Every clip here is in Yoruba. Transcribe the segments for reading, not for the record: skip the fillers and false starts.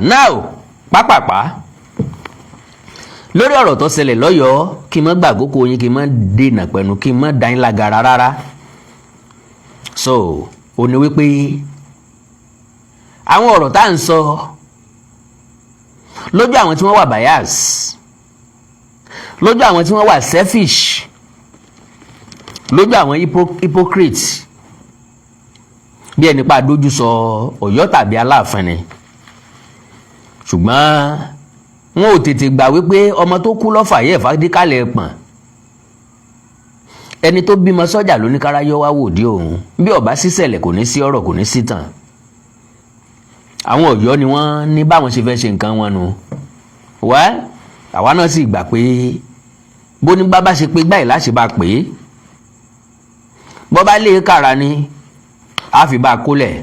Now, pápápá, lórí ọ̀rọ̀ tó ṣẹlẹ̀ lọ́yọ̀ọ́, kí n má gbàgbókò yín, kí n má dènà pẹ̀lú, kí n má dá yín lágara rárá. So ó ní wípé àwọn ọ̀rọ̀ tá à ń sọ lójú àwọn tí wọ́n wà bias, lójú àwọn tí wọ́n wà selfish, lójú àwọn hypocrite, bí ẹni pa dójú sọ Ọ̀yọ́ tàbí Aláàfin ni. Ṣùgbọ́n wọn ò tètè gbà wípé ọmọ tó kú lọ́fà yẹ̀ fàdíkàlẹ̀ pọ̀n. Ẹni tó bímọ sọ́jà ló ní káráyọ́ wá wò dí òun. Bí ọba sísẹ̀lẹ̀, kò ní sí ọ̀rọ̀, kò ní sí tàn. Àwọn Ọ̀yọ́ ni wọ́n ní báwọn ṣe fẹ́ ṣe nǹkan wọn nu. Wẹ́ àwa náà sì gbà pé bóní bá bá ṣe pé gbáyìí láṣẹ bá pè é, bọ́ bá lè kàrà ni a fi bá a kólẹ̀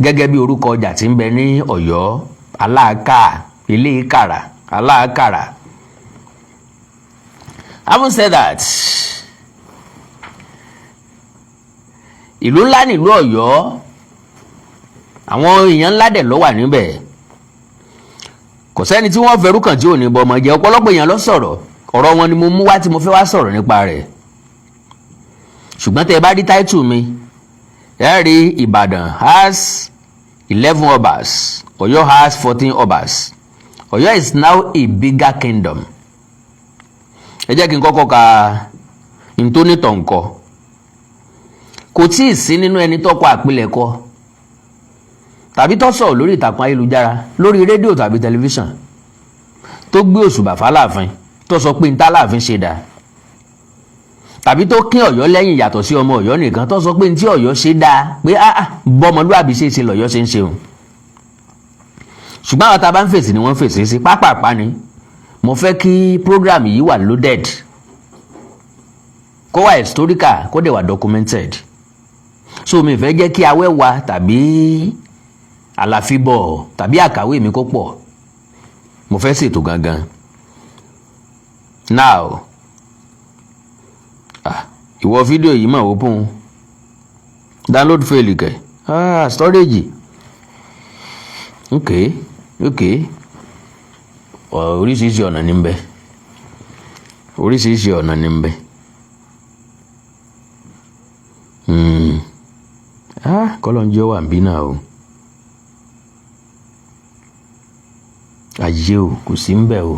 gẹ́gẹ́ bí orúkọ ọjà tí ń bẹ ní Ọ̀yọ́, Aláàkà, ilé kàrà, Aláàkàrà. Having said that, ìlú ńlá nílùú Ọ̀yọ́, àwọn èèyàn ńlá dẹ̀ ló wà níbẹ̀. Kò sẹ́ni tí wọ́n fẹ́rù kàn tí ò ní bọ́ ọmọ jẹ́. Ọ̀pọ̀lọpọ̀ èèyàn ló sọ̀rọ̀. Ọ̀rọ̀ wọn ni mo mú wá tí mo fẹ́ wá sọ̀rọ̀ nípa rẹ̀. Ṣùgbọ́n tẹ́ ẹ bá rí táìtù mi, ẹ rí "Ìbàdàn has 11 obas, Ọ̀yọ́ has 14 obas. Ọ̀yọ́ is now a bigger kingdom." Ẹ jẹ́ kí n kọ́kọ́ ka ntónítọ̀ ńkọ. Kò tí ì sí nínú ẹni tó kọ àpilẹ̀kọ tàbí tó sọ̀rọ̀ lórí ìtàkùn ayélujára, lórí rédíò tàbí tẹlifíṣàn, tó gbé òṣùbà fáláàfin, tó sọ pé ntá láàfin ṣe dáa, tàbí tó kín Ọ̀yọ́ lẹ́yìn, yàtọ̀ sí ọmọ Ọ̀yọ́ nìkan tó sọ pé ntí Ọ̀yọ́ ṣe dáa, pé ah, bọ́mọlúàbí ṣe ṣe lọ́yọ́ ṣe ń ṣeun. Ṣùgbọ́n àwọn tá a bá ń fèsì ni wọ́n fèsì sí. Pápápá ni mo fẹ́ kí program yìí wà loaded, kó wà historical, kó dẹ̀ wà documented. So mi fẹ́ jẹ́ kí awẹ́wà tàbí àlàfíbọ̀ tàbí àkàwé mi kó pọ̀. Mo fẹ́ ṣètò gangan now. Ah, ìwọ fídíò yìí mà open, download fail kẹ. Ah, storage. Ok, oríṣiríṣi ọ̀nà ní ń bẹ, oríṣiríṣi ọ̀nà ní ń bẹ. Ah, kọ́lọ̀ ń jẹ́ wà ń bí náà o. Ayé o, kò sí ń bẹ̀ o.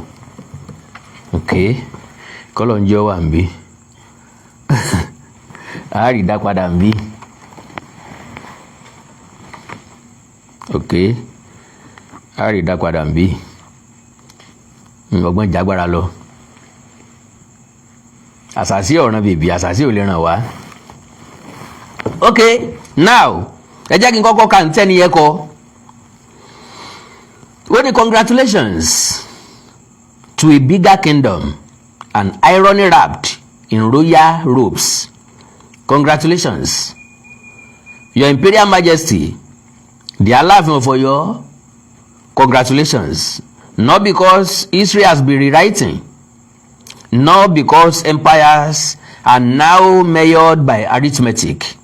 Ok, kọ́lọ̀ ń jẹ́ wà ń bí, a rí dá padà ń bí. Ok, a rí dá padà ń bí. Ọgbọ́n jágbára lọ. Àṣàṣì ọ̀ràn bèbí, àṣàṣì ò lè ràn wá. Ok, now, ẹ jẹ́ kí n kọ́kọ́ ka ntẹ́ni yẹn kọ. Ó ní, "Congratulations to a bigger kingdom, an irony wrapped in royal robes. Congratulations, Your Imperial Majesty, the Aláàfin of Ọ̀yọ́. Congratulations, not because history has been rewriting, not because empires are now measured by arithmetic,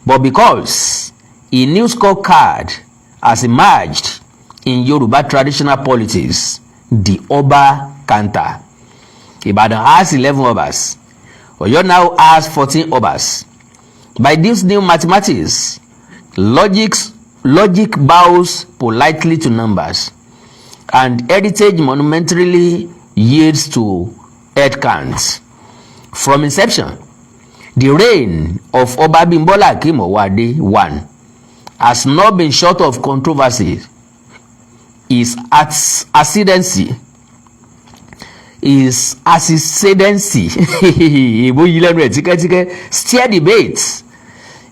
but because a new scorecard has emerged in Yoruba traditional politics, the Oba counter. Ibadan has 11 Obas. Oyo now has 14 Obas. By this new mathematics, logic bows politely to numbers, and heritage monumentally yields to head counts. From inception, the reign of Oba Abimbola Akeem Owoade I has not been short of controversy. His ascendancy," èbó yìí lẹ́nu ẹ̀ tíkẹ́tíkẹ́, "stir debates.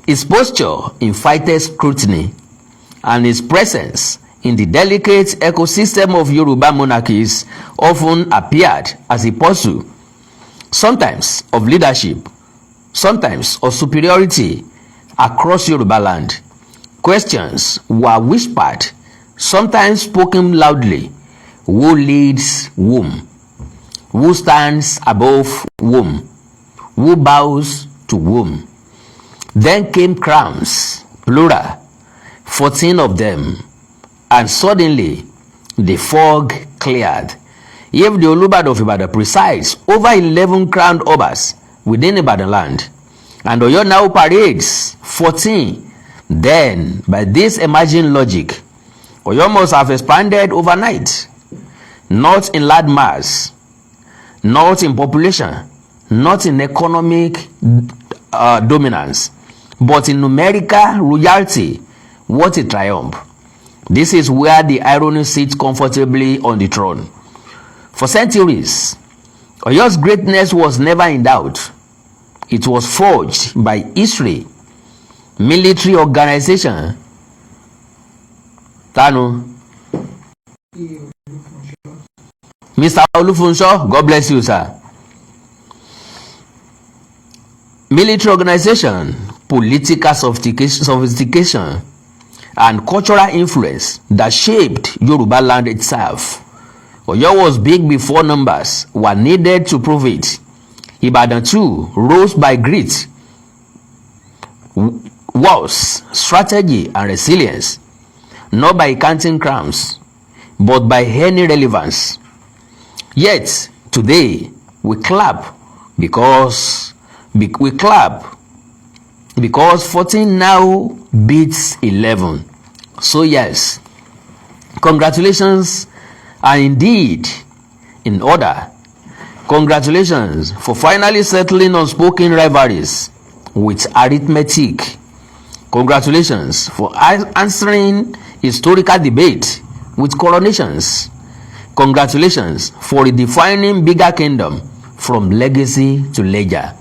His posture invited scrutiny, and his presence in the delicate ecosystem of Yoruba monarchies often appeared as a puzzle, sometimes of leadership, sometimes of superiority. Across Yoruba land, questions were whispered, sometimes spoken loudly. Who leads whom? Who stands above whom? Who bows to whom? Then came crowns, plural, 14 of them. And suddenly the fog cleared. If the Olubadan of Ibadan presides over 11 crowned Obas within Ibadan land, and Oyo now parades 14, then by this emerging logic, Oyo must have expanded overnight, not in land mass, not in population, not in economic dominance, but in numerical royalty. What a triumph! This is where the irony sits comfortably on the throne. For centuries, Oyo's greatness was never in doubt. It was forged by history, military organization. Tanu. Mr. Olufunsho, God bless you, sir. Military organization, political sophistication, and cultural influence that shaped Yoruba land itself. Oyo was big before numbers were needed to prove it. Ibadan too rose by grit, wars, strategy, and resilience, not by counting crowns, but by any relevance. Yet today we clap because 14 now beats 11. So yes, congratulations are indeed in order. Congratulations for finally settling unspoken rivalries with arithmetic. Congratulations for answering historical debate with coronations. Congratulations for redefining bigger kingdom from legacy to ledger.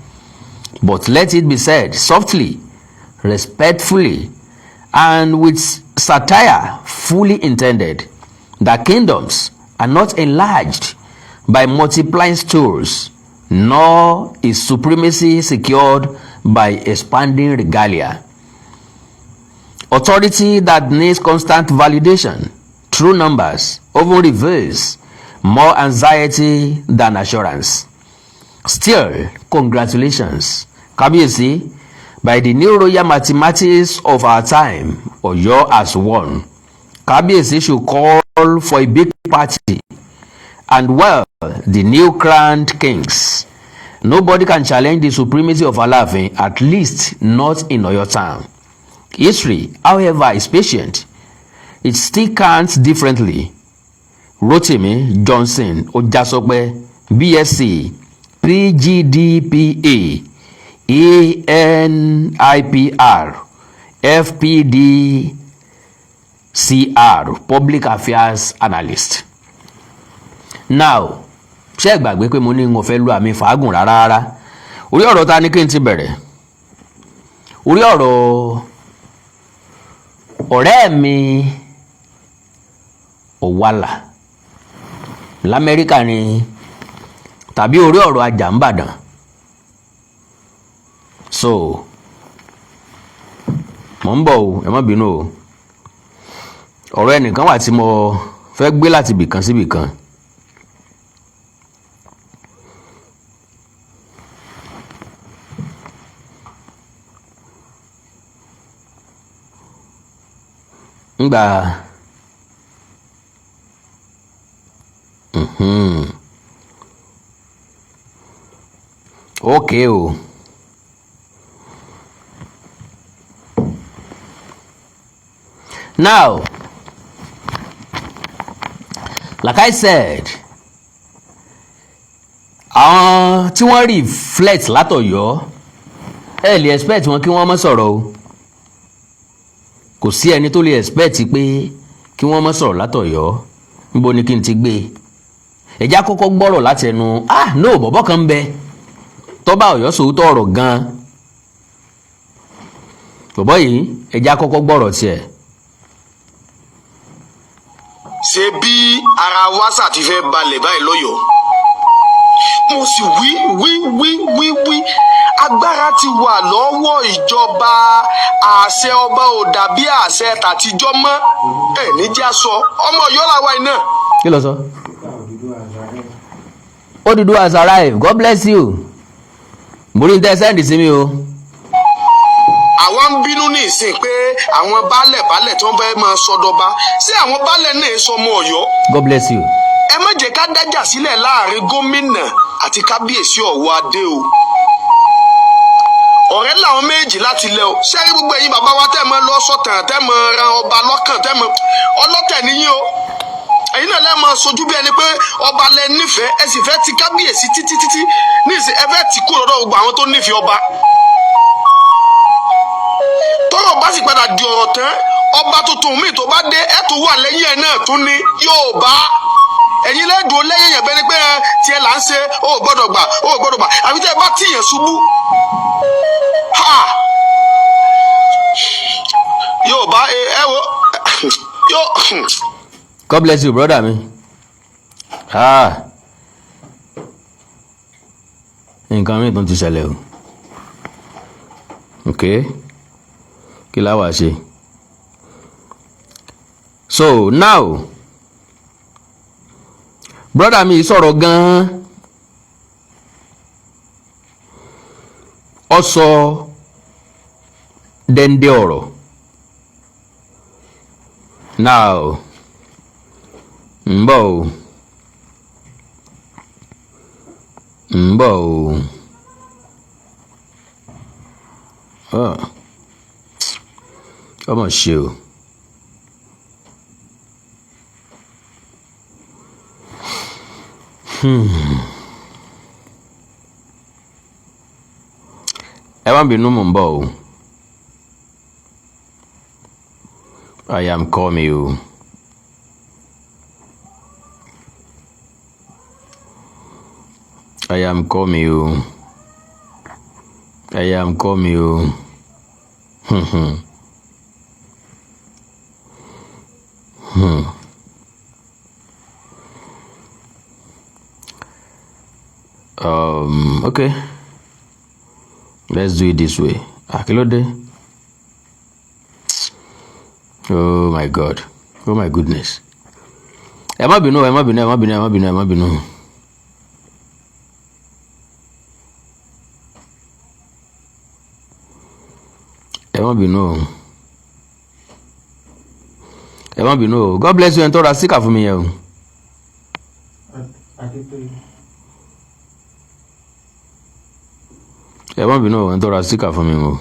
But let it be said softly, respectfully, and with satire fully intended, that kingdoms are not enlarged by multiplying stools, nor is supremacy secured by expanding regalia. Authority that needs constant validation through numbers often reveals more anxiety than assurance. Still, congratulations, Kábíyèsí. By the new royal mathematics of our time, Oyo has won. Kábíyèsí should call for a big party and well the new crowned kings. Nobody can challenge the supremacy of Aláàfin, at least not in Oyo town. History, however, is patient. It still counts differently. Rotimi Johnson Ojasope, BSc, PGDPA, ANIPR, FPDCR, Public Affairs Analyst. Now, ṣé ẹ gbàgbé pé mo ní n ò fẹ́ lu àmì fàágùn rárá rárá? Orí ọ̀rọ̀ ta ni kí n ti bẹ̀rẹ̀? Orí ọ̀rọ̀ ọ̀rẹ́ mi Òwàlà Lamẹ́ríkà ni, tàbí orí ọ̀rọ̀ ajá ń bàdàn? So mò ń bọ̀ o, ẹ má bínú o. Ọ̀rọ̀ ẹnìkan wà tí mo fẹ́ gbé láti ibìkan sí ibìkan. Ngbà okay o. Now, like I said, àwọn tí wọ́n reflect látọ̀yọ́, ẹ lè expect wọn kí wọ́n má sọ̀rọ̀ o. Kò sí ẹni tó lè expect pé kí wọ́n má sọ̀rọ̀ látọ̀yọ́. Níbo ni kí n ti gbé e? Ẹ̀já kọ́kọ́ gbọ́rọ̀ láti ẹnu, ah no, bọ̀bọ̀ kan ń bẹ tọ́ba Ọ̀yọ́ sòótọ́ ọ̀rọ̀ gan-an. Bọ̀bọ̀ yìí, ẹ̀já kọ́kọ́ gbọ́rọ̀ tiẹ̀. Ṣe bí ara wáṣà ti fẹ́ balẹ̀ báyìí lọ́yọ̀ọ́, mo sì wí wí wí wí wí, agbára ti wà lọ́wọ́ ìjọba. Àṣẹ ọba ò dàbí àṣẹ tàtijọ́ mọ́. Ẹ̀ níjà sọ ọmọ Ọ̀yọ́ làwa iná. Kí ló sọ? Odùduwà has arrived. God bless you. Mo rí n tẹ́ send sí mi o. Àwa ń bínú ní ìsìn pé àwọn baálẹ̀ baálẹ̀ tí wọ́n fẹ́ máa sọdọba, ṣé àwọn baálẹ̀ náà sọmọ Ọ̀yọ́? God bless you. Ẹ má jẹ́ ká dájà sílẹ̀ láàrin gómìnà àti kábíyèsí Ọ̀wọ́ Adé o. Ọ̀rẹ́ làwọn méjì láti lẹ o. Sẹ́rí gbogbo ẹ̀yin bàbá wa tẹ́ mọ́ lọ sọ̀tàn, tẹ́ mọ́ ran ọba lọ́kàn, tẹ́ mọ́ ọlọ́tẹ̀ níyìn o. Ẹ̀yin náà lẹ́ máa sojú bí ẹni pé ọba lẹ nífẹ̀ẹ́, ẹ sì fẹ́ ti kábíyèsí títí títí níìsín, ẹ fẹ́ ti kú lọ́dọ̀ gbogbo àwọn tó nífẹ̀ẹ́ ọba. Tọ́rọ̀ bá sì padà di ọ̀rọ̀ tán, ọba tuntun míì tó bá dé, ẹ tó wà lẹ́yìn ẹ̀ náà tún ní yóò bá ẹ̀yin lẹ́dùn lẹ́yìn yẹn bẹ́ẹ̀ ni pé ẹ tiẹ̀ là ń ṣe, ó gbọ́dọ̀ gbà, ó gbọ́dọ̀ gbà, àbí tẹ́ ẹ bá tìyàn ṣubú ha yóò bá ẹ wo yóò. God bless you, brother mi. Ah, nǹkan mi tún ti ṣẹlẹ̀ o. Ok, kí la wá ṣe? So now, brother mi sọ̀rọ̀ gan-an, ó sọ dẹ́ndé ọ̀rọ̀. Now, ń bọ̀ o, ń bọ̀ o. Ah, ọmọ ṣe o. Ẹ má bínú, mò ń bọ̀ o. I am coming o. I am coming o. I am coming o. Okay. Let's do it this way. Ah, kí ló dé? Oh my God. Oh my goodness. Ẹ má bínú, ẹ má bínú, ẹ má bínú, ẹ má bínú, ẹ má bínú. Ẹ má bínú o. Ẹ má bínú o. God bless you, ẹni tó ra sticker fún mi yẹn o. Adétóyè. Ẹ má bínú o, ẹni tó ra sticker fún mi o.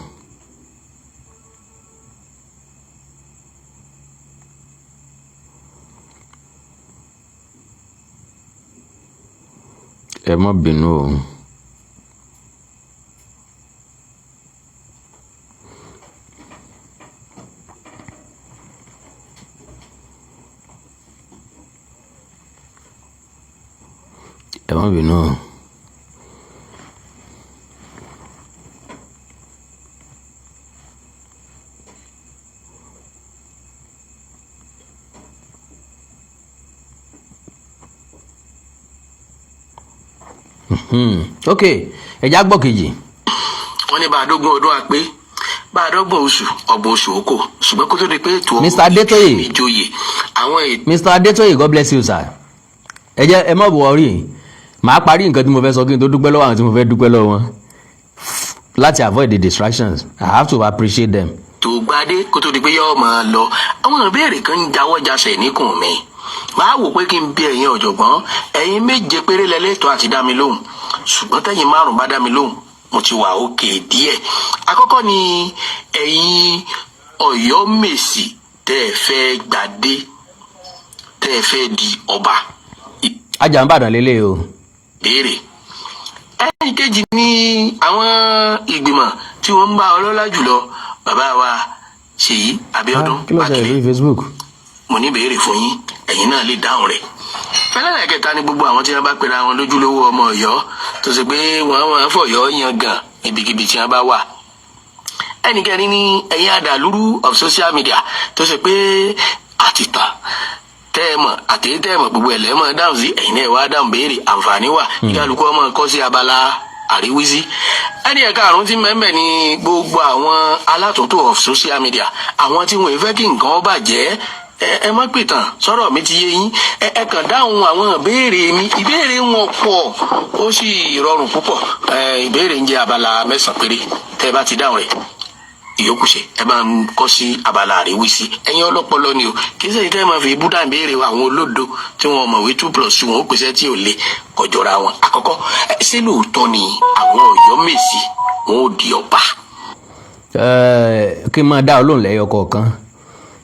Ẹ má bínú o. Ẹ má bínú o. Ok, ẹ já gbọ́ kejì. Wọ́n ní bá a dógún ọdún àpé, bá a dọ́gbọ̀n oṣù, ọgbọ̀n oṣù òkò, ṣùgbọ́n kó tó di pé ètò Mr. Adétóyè. ìjòyè àwọn ètò Mr. Adétóyè, God bless you, sir. Ẹ jẹ́ ẹ má worry, màá parí nǹkan tí mo fẹ́ sọ kí n tó dúpẹ́ lọ́wọ́ àwọn tí mo fẹ́ dúpẹ́ lọ́wọ́ wọn. Láti avoid the distractions, I have to appreciate them. Tó gbadé, kó tó di pé yọ́ọ́ máa lọ, àwọn ìbéèrè kan ń jáwọ́ jasẹ̀ níkùn mi. Màá wò pé kí n bí ẹ̀yin ọ̀jọ̀gbọ́n. Ẹ̀yin méje péré lẹ́lẹ́tọ̀ọ́ àti dá mi lóhùn, ṣùgbọ́n tẹ́yin márùn bá dá mi lóhùn, mo ti wà òkè díẹ̀. Àkọ́kọ́ ni ẹ̀yin Ọ̀yọ́mèsì tẹ́ ẹ fẹ́ gbadé, tẹ́ ẹ fẹ́ di ọba. Ajá ń bàdàn lélẹ̀ o. Béèrè ẹnì kejì ní àwọn ìgbìmọ̀ tí wọ́n ń bá ọlọ́lá jùlọ bàbá wa Ṣèyí Abíọ́dún Ah, kí ló ṣẹlẹ̀ Mákindé. lórí Facebook? Mo ní béèrè fún yín, ẹ̀yin náà lè dáhùn rẹ̀. Fẹlẹ́lẹ̀ kẹta ni gbogbo àwọn tí wọ́n bá pera wọn lójúlówó ọmọ Ọ̀yọ́, tó ṣe pé wọ́n máa fọ̀yọ́ yan gàn ibikíbi tí wọ́n bá wà. Ẹnìkẹrin ní ẹ̀yin àdàlúrú of social media, tó ṣe pé àtìtàn tẹ́ ẹ mọ̀ àti tẹ́ ẹ mọ̀, gbogbo ẹ̀ lẹ́mọ̀ dáhùn sí. Ẹ̀yin náà wá dáhùn béèrè, àǹfààní wà, kíkálukú ọmọ kọ́ sí abala àríwísí. Ẹni ẹ̀ka àrùn tí mẹ́mẹ́ ni gbogbo àwọn alátúntò of social media, àwọn tí wọ́n fẹ́ kí nǹkan ó bàjẹ́. Ẹ má pìtàn sọ̀rọ̀ mi ti yé yín. Ẹ kàn dáhùn àwọn ìbéèrè mi. Ìbéèrè wọn pọ̀, ó sì rọrùn púpọ̀. Ẹ ìbéèrè ń jẹ́ abala mẹ́sàn-án péré. Tẹ́ ẹ bá ti dáhùn rẹ̀, Ìyókù ṣe ẹ bá ń kọ́ sí abala àríwísí. Ẹ̀yin ọlọ́pọlọ ni o, kì í ṣe ìtẹ́ máa fi búdà ń béèrè àwọn olódo tí wọn mọ̀wé 2 + 2 wọn ó pèsè tí ò le kọjọra wọn. Àkọ́kọ́, ṣé lóòótọ́ ni àwọn Ọ̀yọ́mèsì wọn ò di ọba? Kí n máa dá olóhùn lẹ́yọ kọ̀ọ̀kan.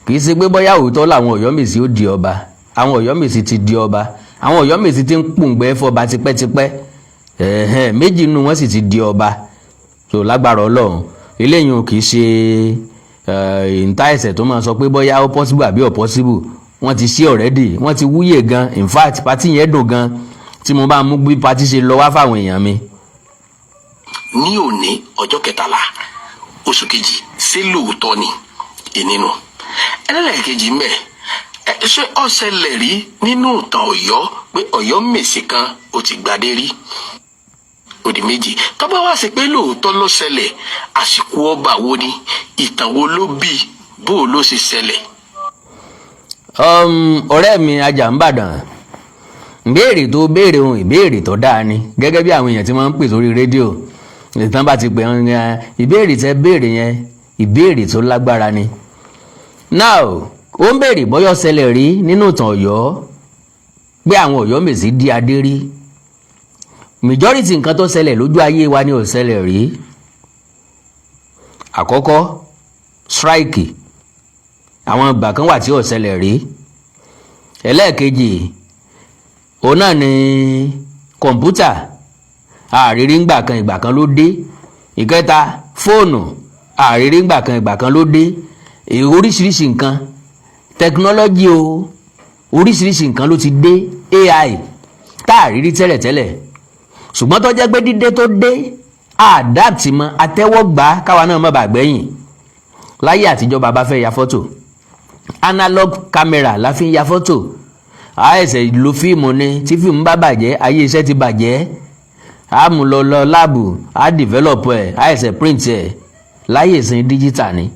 Kì í ṣe pé bóyá òótọ́ làwọn Ọ̀yọ́mèsì ó di ọba. Àwọn Ọ̀yọ́mèsì ti di ọba. Àwọn Ọ̀yọ́mèsì ti ń pòǹgbẹ́ fọba tipẹ́tipẹ́. Ẹ̀hẹ́n, méjì nínú wọn sì ti di ọba. So lágbára Ọlọ́run, eléyìí ò kì í ṣe ìta ẹ̀sẹ̀ tó máa sọ pé bóyá ó possible àbí ò possible. Wọ́n ti ṣe already, wọ́n ti wúyè gan. In fact, party yẹn dùn gan tí mo bá mú bí party ṣe lọ wá fáwọn èèyàn mi. Ní òní ọjọ́ 13 oṣù kejì, ṣé lóòótọ́ ni ìnínú? Ẹlẹ́lẹ́kejì ń bẹ̀, ṣé ó ṣẹlẹ̀ rí nínú ìtàn Ọ̀yọ́ pé Ọ̀yọ́mèsì kan ó ti gbadé rí? Ó di méjì. Tó bá wá sí pé lóòótọ́ ló ṣẹlẹ̀, àsìkò ọba wo ni? Ìtàn wo ló bí? Bó ló ṣe ṣẹlẹ̀? Ọ̀rẹ́ mi Ajàǹbàdàn, ìbéèrè tó béèrè ohun ìbéèrè tó dáa ni. Gẹ́gẹ́ bí àwọn èèyàn tí wọ́n ń pè sórí rédíò ìtàn bá ti pè wọ́n yẹn, ìbéèrè tẹ́ béèrè yẹn, ìbéèrè tó lágbára ni. Now, ó ń béèrè bóyá ó ṣẹlẹ̀ rí nínú ìtàn Ọ̀yọ́ pé àwọn Ọ̀yọ́mèsì di adé rí. Majority nǹkan tó ṣẹlẹ̀ lójú ayé wa ni ò ṣẹlẹ̀ rí. Àkọ́kọ́, strike, àwọn ìgbà kan wà tí ò ṣẹlẹ̀ rí. Ẹlẹ́ẹ̀kejì, òun náà ni kọ̀ǹpútà, àrírí ńgbà kan, ìgbà kan ló dé. Ìkẹta, fóònù, àrírí ńgbà kan, ìgbà kan ló dé. Oríṣiríṣi nǹkan, technology o, oríṣiríṣi nǹkan ló ti dé, AI tá àrírí tẹ́lẹ̀tẹ́lẹ̀, ṣùgbọ́n tó jẹ́ pé dídé tó dé, adapt mọ́, atẹ́wọ́gbà, káwa náà má bàa gbẹ̀yìn. Láyé àtijọ́, bàbá fẹ́ ya fọ́tò, analog camera la fi ń ya fọ́tò. Àìsẹ̀ lo fíìmù ni. Tí fíìmù bá bàjẹ́, ayé iṣẹ́ ti bàjẹ́. A mú lọ lọ lab, á develop ẹ̀, àìsẹ̀ print ẹ̀. Láyé ìsìn, digital ni.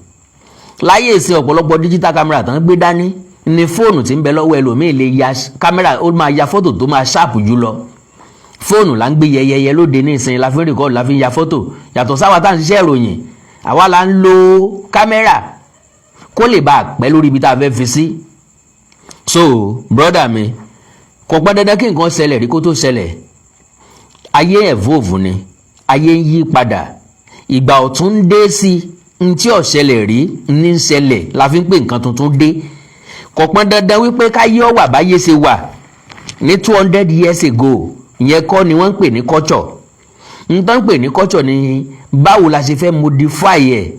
Láyé ìsìn, ọ̀pọ̀lọpọ̀ digital camera tán gbé dání ní fóònù tí ń bẹ lọ́wọ́ ẹlòmíì lè ya kámẹ́rà, ó máa ya fọ́tò tó máa sharp jù lọ. Fóònù là ń gbé yẹyẹyẹ lóde ní ìsìn, la fi ń record, la fi ń ya fọ́tò. Yàtọ̀ sáwa tá à ń ṣiṣẹ́ ìròyìn, àwa là ń lo kámẹ́rà kó lè bá a pẹ́ lórí ibi tá a fẹ́ fi sí. So brother mi, kò pẹ́ dandan kí nǹkan ṣẹlẹ̀ rí kó tó ṣẹlẹ̀. Ayé evolve ni, ayé ń yí padà, ìgbà ọ̀tun ń dé sí. N tí ò ṣẹlẹ̀ rí ní ń ṣẹlẹ̀ la fi ń pè nǹkan tuntun dé. Kò pọn dandan wípé káyé ọ̀wà báyé ṣe wà ní 200 years ago. Ìyẹn kọ́ ni wọ́n ń pè ní culture. N tó ń pè ní culture ni báwo la ṣe fẹ́ modify ẹ̀,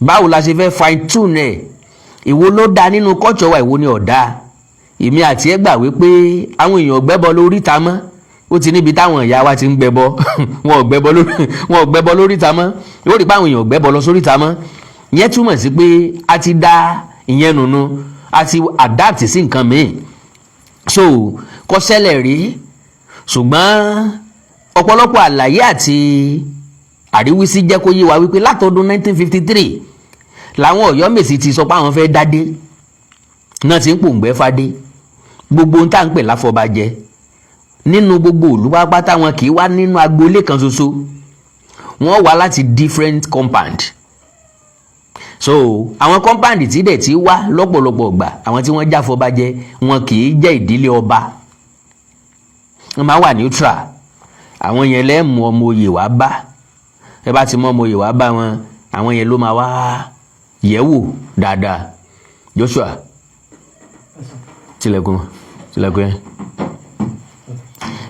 báwo la ṣe fẹ́ fine tune ẹ̀, ìwo ló dáa nínú culture wa, ìwo ni ò dáa. Èmi àti ẹ gbà wípé àwọn èèyàn gbẹ́bọ lóríta mọ́. Ó ti níbi táwọn ìyá wa ti ń gbẹ́bọ. Wọn ò gbẹ́bọ lórí, wọn ò gbẹ́bọ lóríta mọ́. Yóò rí pé àwọn èèyàn ò gbẹ́bọ lọ sóríta mọ́. Ìyẹn túmọ̀ sí pé a ti dá ìyẹn nùnú, a ti adapt sí nǹkan míì. So kò ṣẹlẹ̀ rí, ṣùgbọ́n ọ̀pọ̀lọpọ̀ àlàyé àti àríwísí jẹ́ kó yé wa wípé látọdún 1953 làwọn Ọ̀yọ́mèsì ti sọ pé àwọn fẹ́ dádé náà, ti ń pòǹgbẹ́ fadé. Gbogbo ohun tá à ń pè láfọbàjẹ́ nínú gbogbo ìlú pátápátá, wọn kì í wá nínú agboolé kan ṣoṣo, wọ́n wá láti different compound. So àwọn compound tí dẹ̀ ti wá lọ́pọ̀lọpọ̀ gbà, àwọn tí wọ́n jáfọbàjẹ́, wọn kì í jẹ́ ìdílé ọba, wọ́n máa wà neutral. Àwọn yẹn lẹ́ẹ̀mú ọmọ oyè wá bá. Ẹ bá ti mú ọmọ oyè wá bá wọn, àwọn yẹn ló máa wá yẹ̀ wò dáadáa. Joshua, tilẹ̀kùn, tilẹ̀kùn yẹn.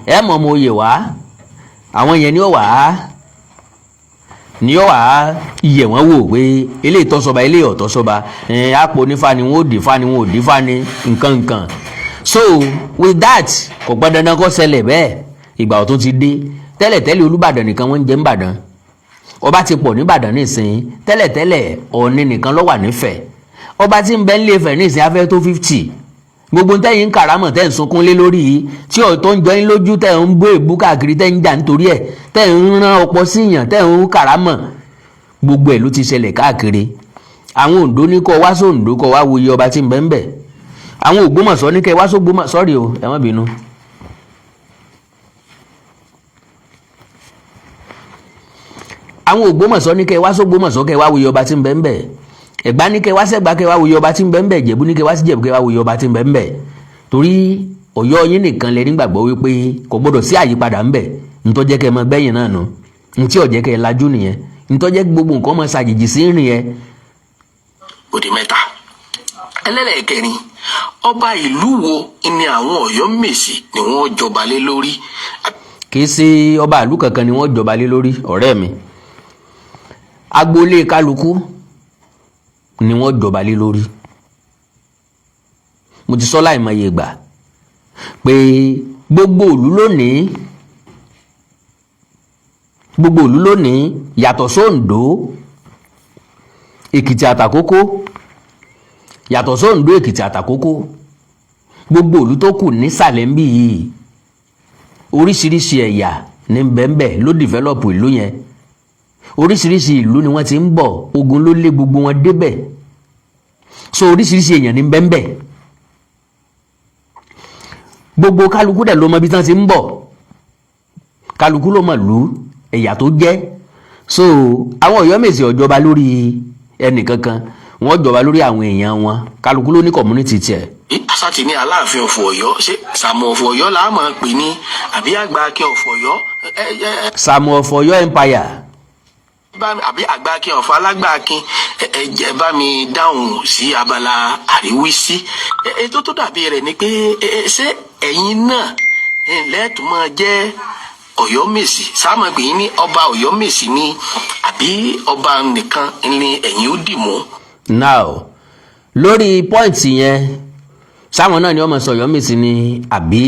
Ẹ mọ̀ ọmọ oyè wá, àwọn yẹn ni ó wà á yẹ̀ wọ́n wò pé eléyìí tọ́ sọba, eléyìí ọ̀tọ́ sọba, ẹ̀ àpò onífà ni wọ́n ò dì fà ni, wọ́n ò dì fà ni, nǹkan nǹkan. So with that, kò pọn dandan kó ṣẹlẹ̀ bẹ́ẹ̀. Ìgbà ọ̀tun ti dé. Tẹ́lẹ̀tẹ́lẹ̀, Olúbàdàn nìkan wọ́n ń jẹ ńbàdàn. Ọba ti pọ̀ nìbàdàn nísìnyí. Tẹ́lẹ̀tẹ́lẹ̀, Ọ̀ọ̀ni nìkan ló wà nífẹ̀ẹ́. Ọba tí ń bẹ nílé Ifẹ̀ nísìnyí afẹ́ tó 50. Gbogbo tẹ́yìn ń kàrámọ̀, tẹ́ ń sunkún lé lórí yìí, tí ọ̀ tó ń jọ yín lójú, tẹ́ ń bó èbú káàkiri, tẹ́ ń jà nítorí ẹ̀, tẹ́ ń rán ọ̀pọ̀ síyàn, tẹ́ ń kàrámọ̀, gbogbo ẹ̀ ló ti ṣẹlẹ̀ káàkiri. Àwọn Oǹdó ní kọ́ wá sóǹdó, kọ́ wá wo iye ọba tí ń bẹ ń bẹ. Àwọn Ògbómọ̀ṣọ́ ní kẹ́ wá sógbómọ̀. Sọ́ọ̀rì o, ẹ má bínú. Àwọn Àwọn Ògbómọ̀ṣọ́ ní kẹ́ ẹ wá sógbómọ̀ṣọ́, kẹ́ ẹ wá wòye ọba tí ń bẹ ń bẹ. Ẹ̀gbá ní kẹ́ ẹ wá sẹ́gbà, kẹ́ ẹ wá wòye ọba tí ń bẹ ń bẹ. Ìjẹ̀bú ní kẹ́ ẹ wá sí Ìjẹ̀bú, kẹ́ ẹ wá wòye ọba tí ń bẹ ń bẹ. Torí Ọ̀yọ́ yín nìkan lẹ nígbàgbọ́ wípé kò gbọ́dọ̀ sí àyípadà ń bẹ. Ntọ́jẹ́ kẹ́ ẹ mọ gbẹ́yìn náà nù, ntí ó jẹ́ kẹ́ ẹ lajú nìyẹn, ntọ́jẹ́ gbogbo nǹkan mọ ṣàjèjì sí rìn yẹn. Ó di mẹ́ta. Ẹlẹ́lẹ́kẹrin, ọba ìlú wo ni àwọn Ọ̀yọ́mèsì ni wọ́n jọba lé lórí? Kì í ṣe ọba ìlú kankan ni wọ́n jọba lé lórí, ọ̀rẹ́ mi. Agboolé kálukú ni wọ́n jọba lé lórí. Mo ti sọ láìmọye ìgbà pé gbogbo ìlú lónìí, gbogbo ìlú lónìí, yàtọ̀ sóńdó, Èkìtì àtàkókó, yàtọ̀ sóńdó, Èkìtì àtàkókó, gbogbo ìlú tó kù nísàlẹ̀ ń bì yìí, oríṣiríṣi ẹ̀yà ní bẹ́ẹ̀nbẹ́ẹ̀ ló develop ìlú yẹn. Oríṣiríṣi ìlú ni wọ́n ti ń bọ̀. Ogun ló lé gbogbo wọn débẹ̀. So oríṣiríṣi èèyàn ní bẹ́ẹ̀nbẹ́ẹ̀. Gbogbo kálukú dẹ̀ ló mọ ibi tí wọ́n ti ń bọ̀. Kálukú ló mọ̀ lú ẹ̀yà tó jẹ́. So àwọn Ọ̀yọ́mèsì ò jọba lórí ẹnìkankan, wọ́n jọba lórí àwọn èèyàn wọn. Kálukú ló ní community tiẹ̀. Asátì ní Aláàfin of Ọ̀yọ́, ṣé Sàámú of Ọ̀yọ́ là á máa pè ní àbí Àgbà Akin of Ọ̀yọ́? Sàámú of Ọ̀yọ́ Empire. Àbí Àgbà Akin of Alágbà Akin? Ẹ jẹ́ bá mi dáhùn sí abala àríwísí. Ètò tó dàbí rẹ̀ ni pé ṣé ẹ̀yin náà lẹ́ẹ̀tún máa jẹ́ Ọ̀yọ́mèsì, sáàmù pè yín ní ọba Ọ̀yọ́mèsì ni, àbí ọba nìkan ni ẹ̀yin ó dì mú? Now, lórí point yẹn, sáwọn náà ni ọmọ sọ Ọ̀yọ́mèsì ni àbí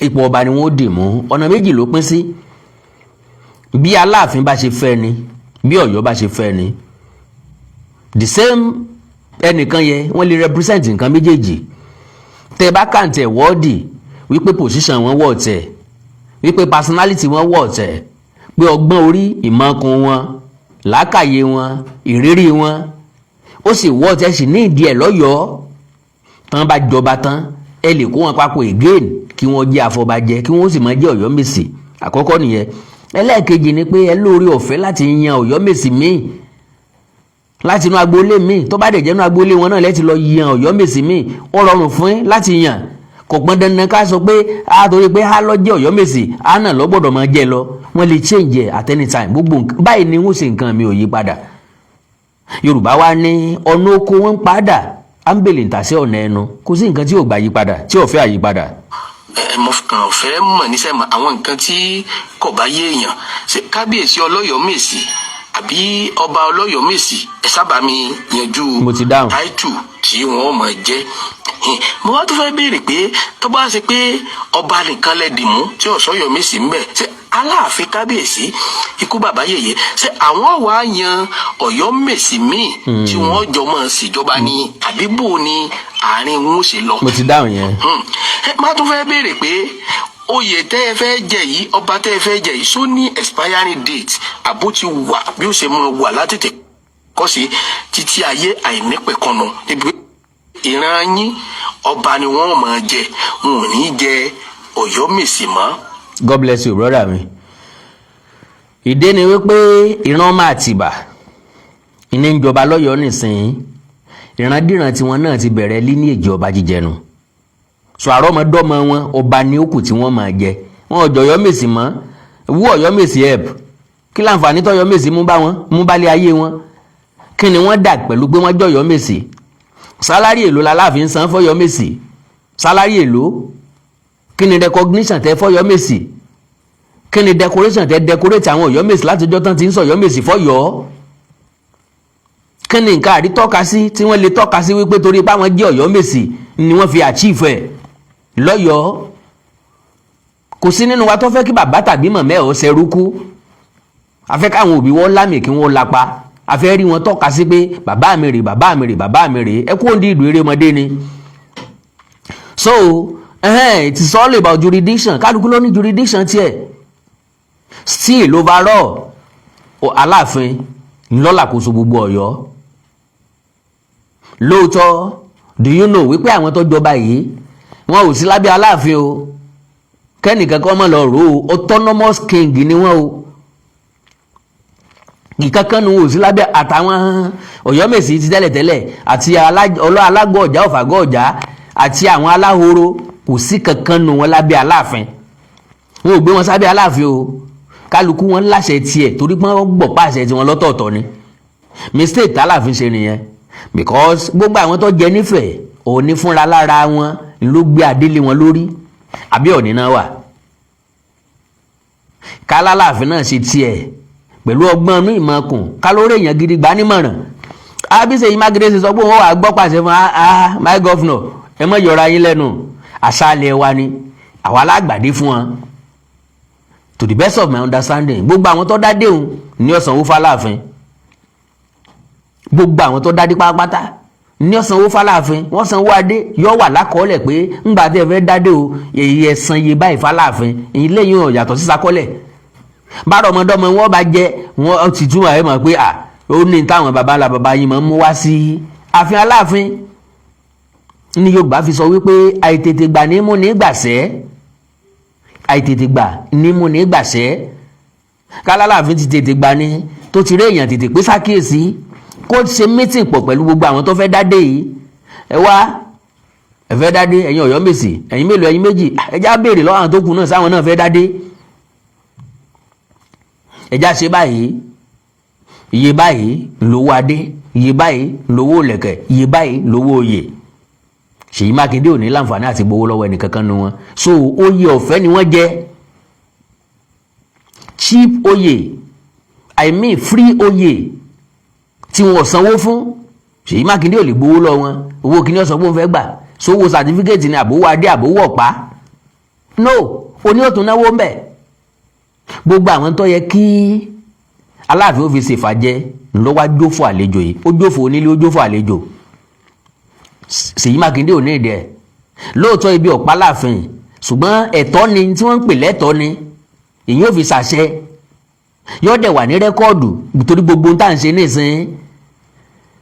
ipò ọba ni wọ́n dì mú, ọ̀nà méjì ló pín sí. Bí Aláàfin bá ṣe fẹ́ ni, bí Ọ̀yọ́ bá ṣe fẹ́ ni. The same ẹnìkan yẹn, wọ́n lè represent nǹkan méjèèjì. Tẹ́ bá kàǹtẹ̀ wọ́ọ̀dì wípé position wọn wọ̀ tẹ̀, wípé personality wọn wọ̀ tẹ̀, pé ọgbọ́n orí, ìmọ̀ọ́kùn wọn, làákàyè wọn, ìrírí wọn, ó sì wọ́ tẹ̀ sí ní ìdí ẹ̀ lọ́yọ̀ọ́ tán, bá jọba tán, ẹ lè kó wọn papọ̀ again kí wọ́n jẹ́ àfọbàjẹ́, kí wọ́n sì máa jẹ́ Ọ̀yọ́mèsì. Àkọ́kọ́ nìyẹn. Ẹlẹ́ẹ̀kejì ni pé ẹ lóore ọ̀fẹ́ láti yan Ọ̀yọ́mèsì míì láti inú agboolé míì. Tó bá dẹ̀ jẹ́ inú agboolé wọn náà lẹ́tì lọ yan Ọ̀yọ́mèsì míì, ó rọrùn fún yín láti yàn. Kò pọn dandan ká sọ pé a torí pé a lọ jẹ́ Ọ̀yọ́mèsì, a náà lọ gbọ́dọ̀ máa jẹ́ lọ. Wọ́n lè change ẹ̀ at any time. Gbogbo báyìí ni wọ́n ṣe nǹkan mi ò yí padà. Yorùbá wa ní ọ̀nà oko wọn ń padà ámbèlè ntàsí ọ̀nà ẹnu. Kò sí nǹkan tí ò gbà yí padà, tí ò fẹ́ àyípadà. Ẹ mo kàn fẹ́ mọ̀ níṣẹ́ mọ̀ àwọn nǹkan tí kò bá yé èèyàn. Ṣé kábíyèsí Ọlọ́yọ̀mèsì àbí ọba Ọlọ́yọ̀mèsì? Ẹ sábà mi yanjú Mo ti dáhùn. táìtù tí wọ́n máa jẹ́. Mo wá tún fẹ́ béèrè pé tó bá ṣe pé ọba nìkan lẹ dì mú tí Ọ̀ṣọ́yọ̀mèsì ń bẹ, ṣé Aláàfin, kábíyèsí, ikú bàbá yèyé, ṣé àwọn wàá yan Ọ̀yọ́mèsì míì tí wọ́n jọ máa ṣèjọba ní, àbí bò ní àárín wọn ó ṣe lọ? Mo ti dáhùn yẹn. Ẹ má tún fẹ́ béèrè pé oyè tẹ́ ẹ fẹ́ jẹ yìí, ọba tẹ́ ẹ fẹ́ jẹ yìí, ṣó ní expiring date, àbó ti wà bí ó ṣe máa wà látètè kọ́ sí títí ayé àìnípẹ̀kànnà, níbi ìran yín ọba ni wọ́n máa jẹ, wọn ò ní jẹ Ọ̀yọ́mèsì mọ́? God bless you, brother mi. Ìdí ni wípé ìran ọmọ Àtìbà ìní ń jọba lọ́yọ̀ọ́ nísìnyí. Ìrandíran tiwọn náà ti bẹ̀rẹ̀ lineage ọba jíjẹnu. So àrọ́mọdọ́mọ wọn, ọba ní òkú tí wọ́n máa jẹ. Wọn ò jọ Ọ̀yọ́mèsì mọ́. Wú Ọ̀yọ́mèsì help? Kí láǹfààní tọ́yọ́mèsì mú bá wọn, mú bálé ayé wọn? Kí ni wọ́n dà pẹ̀lú pé wọ́n jọ Ọ̀yọ́mèsì? Salary èló l'Aláàfin san fọ́yọ́mèsì? Salary èló? Kí ni recognition tẹ fọ́yọ́mèsì? Kí ni decoration tẹ decorate àwọn Ọ̀yọ́mèsì látọjọ́ tán ti ń sọ Ọ̀yọ́mèsì fọ́yọ́? Kí ni nǹkan àrítọ́ka sí tí wọ́n lè tọ́ka sí wípé torí pé àwọn jẹ́ Ọ̀yọ́mèsì ni wọ́n fi achieve ẹ̀ lọ́yọ̀ọ́? Kò sí nínú wa tó fẹ́ kí bàbá tàbí màmá ẹ̀ ọ́ ṣẹrú kú. A fẹ́ káwọn òbí wọn lámì kí wọ́n lapa. A fẹ́ rí wọn tọ́ka sí pé bàbá mi rè, bàbá mi rè, bàbá mi rè. Ẹ kú òǹdí ìlú erémọdé ni. So it is all about jurisdiction. Kálukú ló ní jurisdiction tiẹ̀. Still, overall, Aláàfin ńlọ́làkóso gbogbo Ọ̀yọ́ lóòótọ́. Do you know wípé àwọn tó jọba yìí, wọn ò sí lábẹ́ Aláàfin o? Kẹ́nìkan kọ́ mọ̀ lọ rò ó. Autonomous king ni wọ́n o. Ìkankan nu ò sí lábẹ́ àtàwọn Ọ̀yọ́mèsì ti tẹ́lẹ̀tẹ́lẹ̀ àti alágọ̀ ọ̀já, ọ̀fàgọ̀ ọ̀já àti àwọn aláhoro, kò sí kankan nu wọn lábẹ́ Aláàfin. Wọn ò gbé wọn sábẹ́ Aláàfin o. Kálukú wọn láṣẹ tiẹ̀ torí pé wọ́n gbọ́ pàṣẹ tiwọn lọ́tọ̀ọ̀tọ̀ ni. Mistake tálàfin ṣe nìyẹn, because gbogbo àwọn tó jẹ nífẹ̀ẹ́ òní fúnra lára wọn ló gbé adélé wọn lórí àbí òní náà wà. Kálálàfin náà ṣe tiẹ̀ pẹ̀lú ọgbọ́n inú ìmọ̀ọ́kùn, kálórí èèyàn gidi gbà nímọ̀ràn. Àbí Ṣèyí Mákindé ṣe sọ pé òun wà gbọ́ pàṣẹ fún, "Ah, my governor, ẹ mọ̀ yọra yín lẹ́nu, àṣàlẹ̀ wa ni àwa alágbàdé fún wọn." To the best of my understanding, gbogbo àwọn tó dá déhùn ní ọ̀sánwó fáláàfin, gbogbo àwọn tó dádé pátápátá ní ọ̀sánwó fáláàfin. Wọ́n sanwó adé, yọ wà lákọọ́lẹ̀ pé ńgbà tí ẹ fẹ́ dádé o, èyí ẹ̀sán iye báyìí fáláàfin. Èyí lẹ́yìn ò yàtọ̀ sísakọ́lẹ̀ bára ọmọdọ́mọ wọn bá jẹ wọn ti túmọ̀ ẹ mọ̀ pé à ó ní táwọn baba ńlá baba yín máa ń mú wá sí ààfin Aláàfin. Ní Yorùbá fi sọ wípé àìtètè gbà ní mú ní gbàṣẹ́, àìtètè gbà ní mú ní gbàṣẹ́. Kálálàáfin ti tètè gbà ní tó ti rí èèyàn tètè pé sákìyèsí, kó ṣe meeting pọ̀ pẹ̀lú gbogbo àwọn tó fẹ́ dádé yìí. Ẹ wá, ẹ fẹ́ dádé, ẹ̀yin Ọ̀yọ́mèsì, ẹ̀yin mélòó? Ẹ̀yin méjì. Ẹ já béèrè lọ́wọ́ àwọn tó kù náà, sáwọn náà fẹ́ dádé. Ẹ já ṣe báyìí, iye báyìí lówó adé, iye báyìí lówó lẹ̀kẹ̀, iye báyìí lówó oyè. Ṣèyí Mákindé ò ní láǹfààní àti gbowó lọ́wọ́ ẹnìkankan nu wọn. So oyè ọ̀fẹ́ ni wọ́n jẹ́, cheap oyè, I mean free oyè tí wọn ò sanwó fún. Ṣèyí Mákindé ò lè gbowó lọ́wọ́ wọn. Owó kìíní ọ̀sán fún fẹ́ gbà sówó certificate ni, àbówó adé, àbówó ọ̀pá? No, oní òtún náwó ń bẹ̀. Gbogbo àwọn tó yẹ kí Aláàfin ó fi ṣèfàjẹ ló wá jófò àlejò yìí. Ó jófò onílé, ó jófò àlejò. Ṣèyí Mákindé ò ní ìdí ẹ̀ lóòótọ́ ibi ọ̀pá láàfin, ṣùgbọ́n ẹ̀tọ́ ni tí wọ́n ń pè lẹ́tọ́ ni èyí ò fi ṣàṣẹ, yóò dẹ̀ wà ní record, torí gbogbo ohun tá à ń ṣe nísìnyí,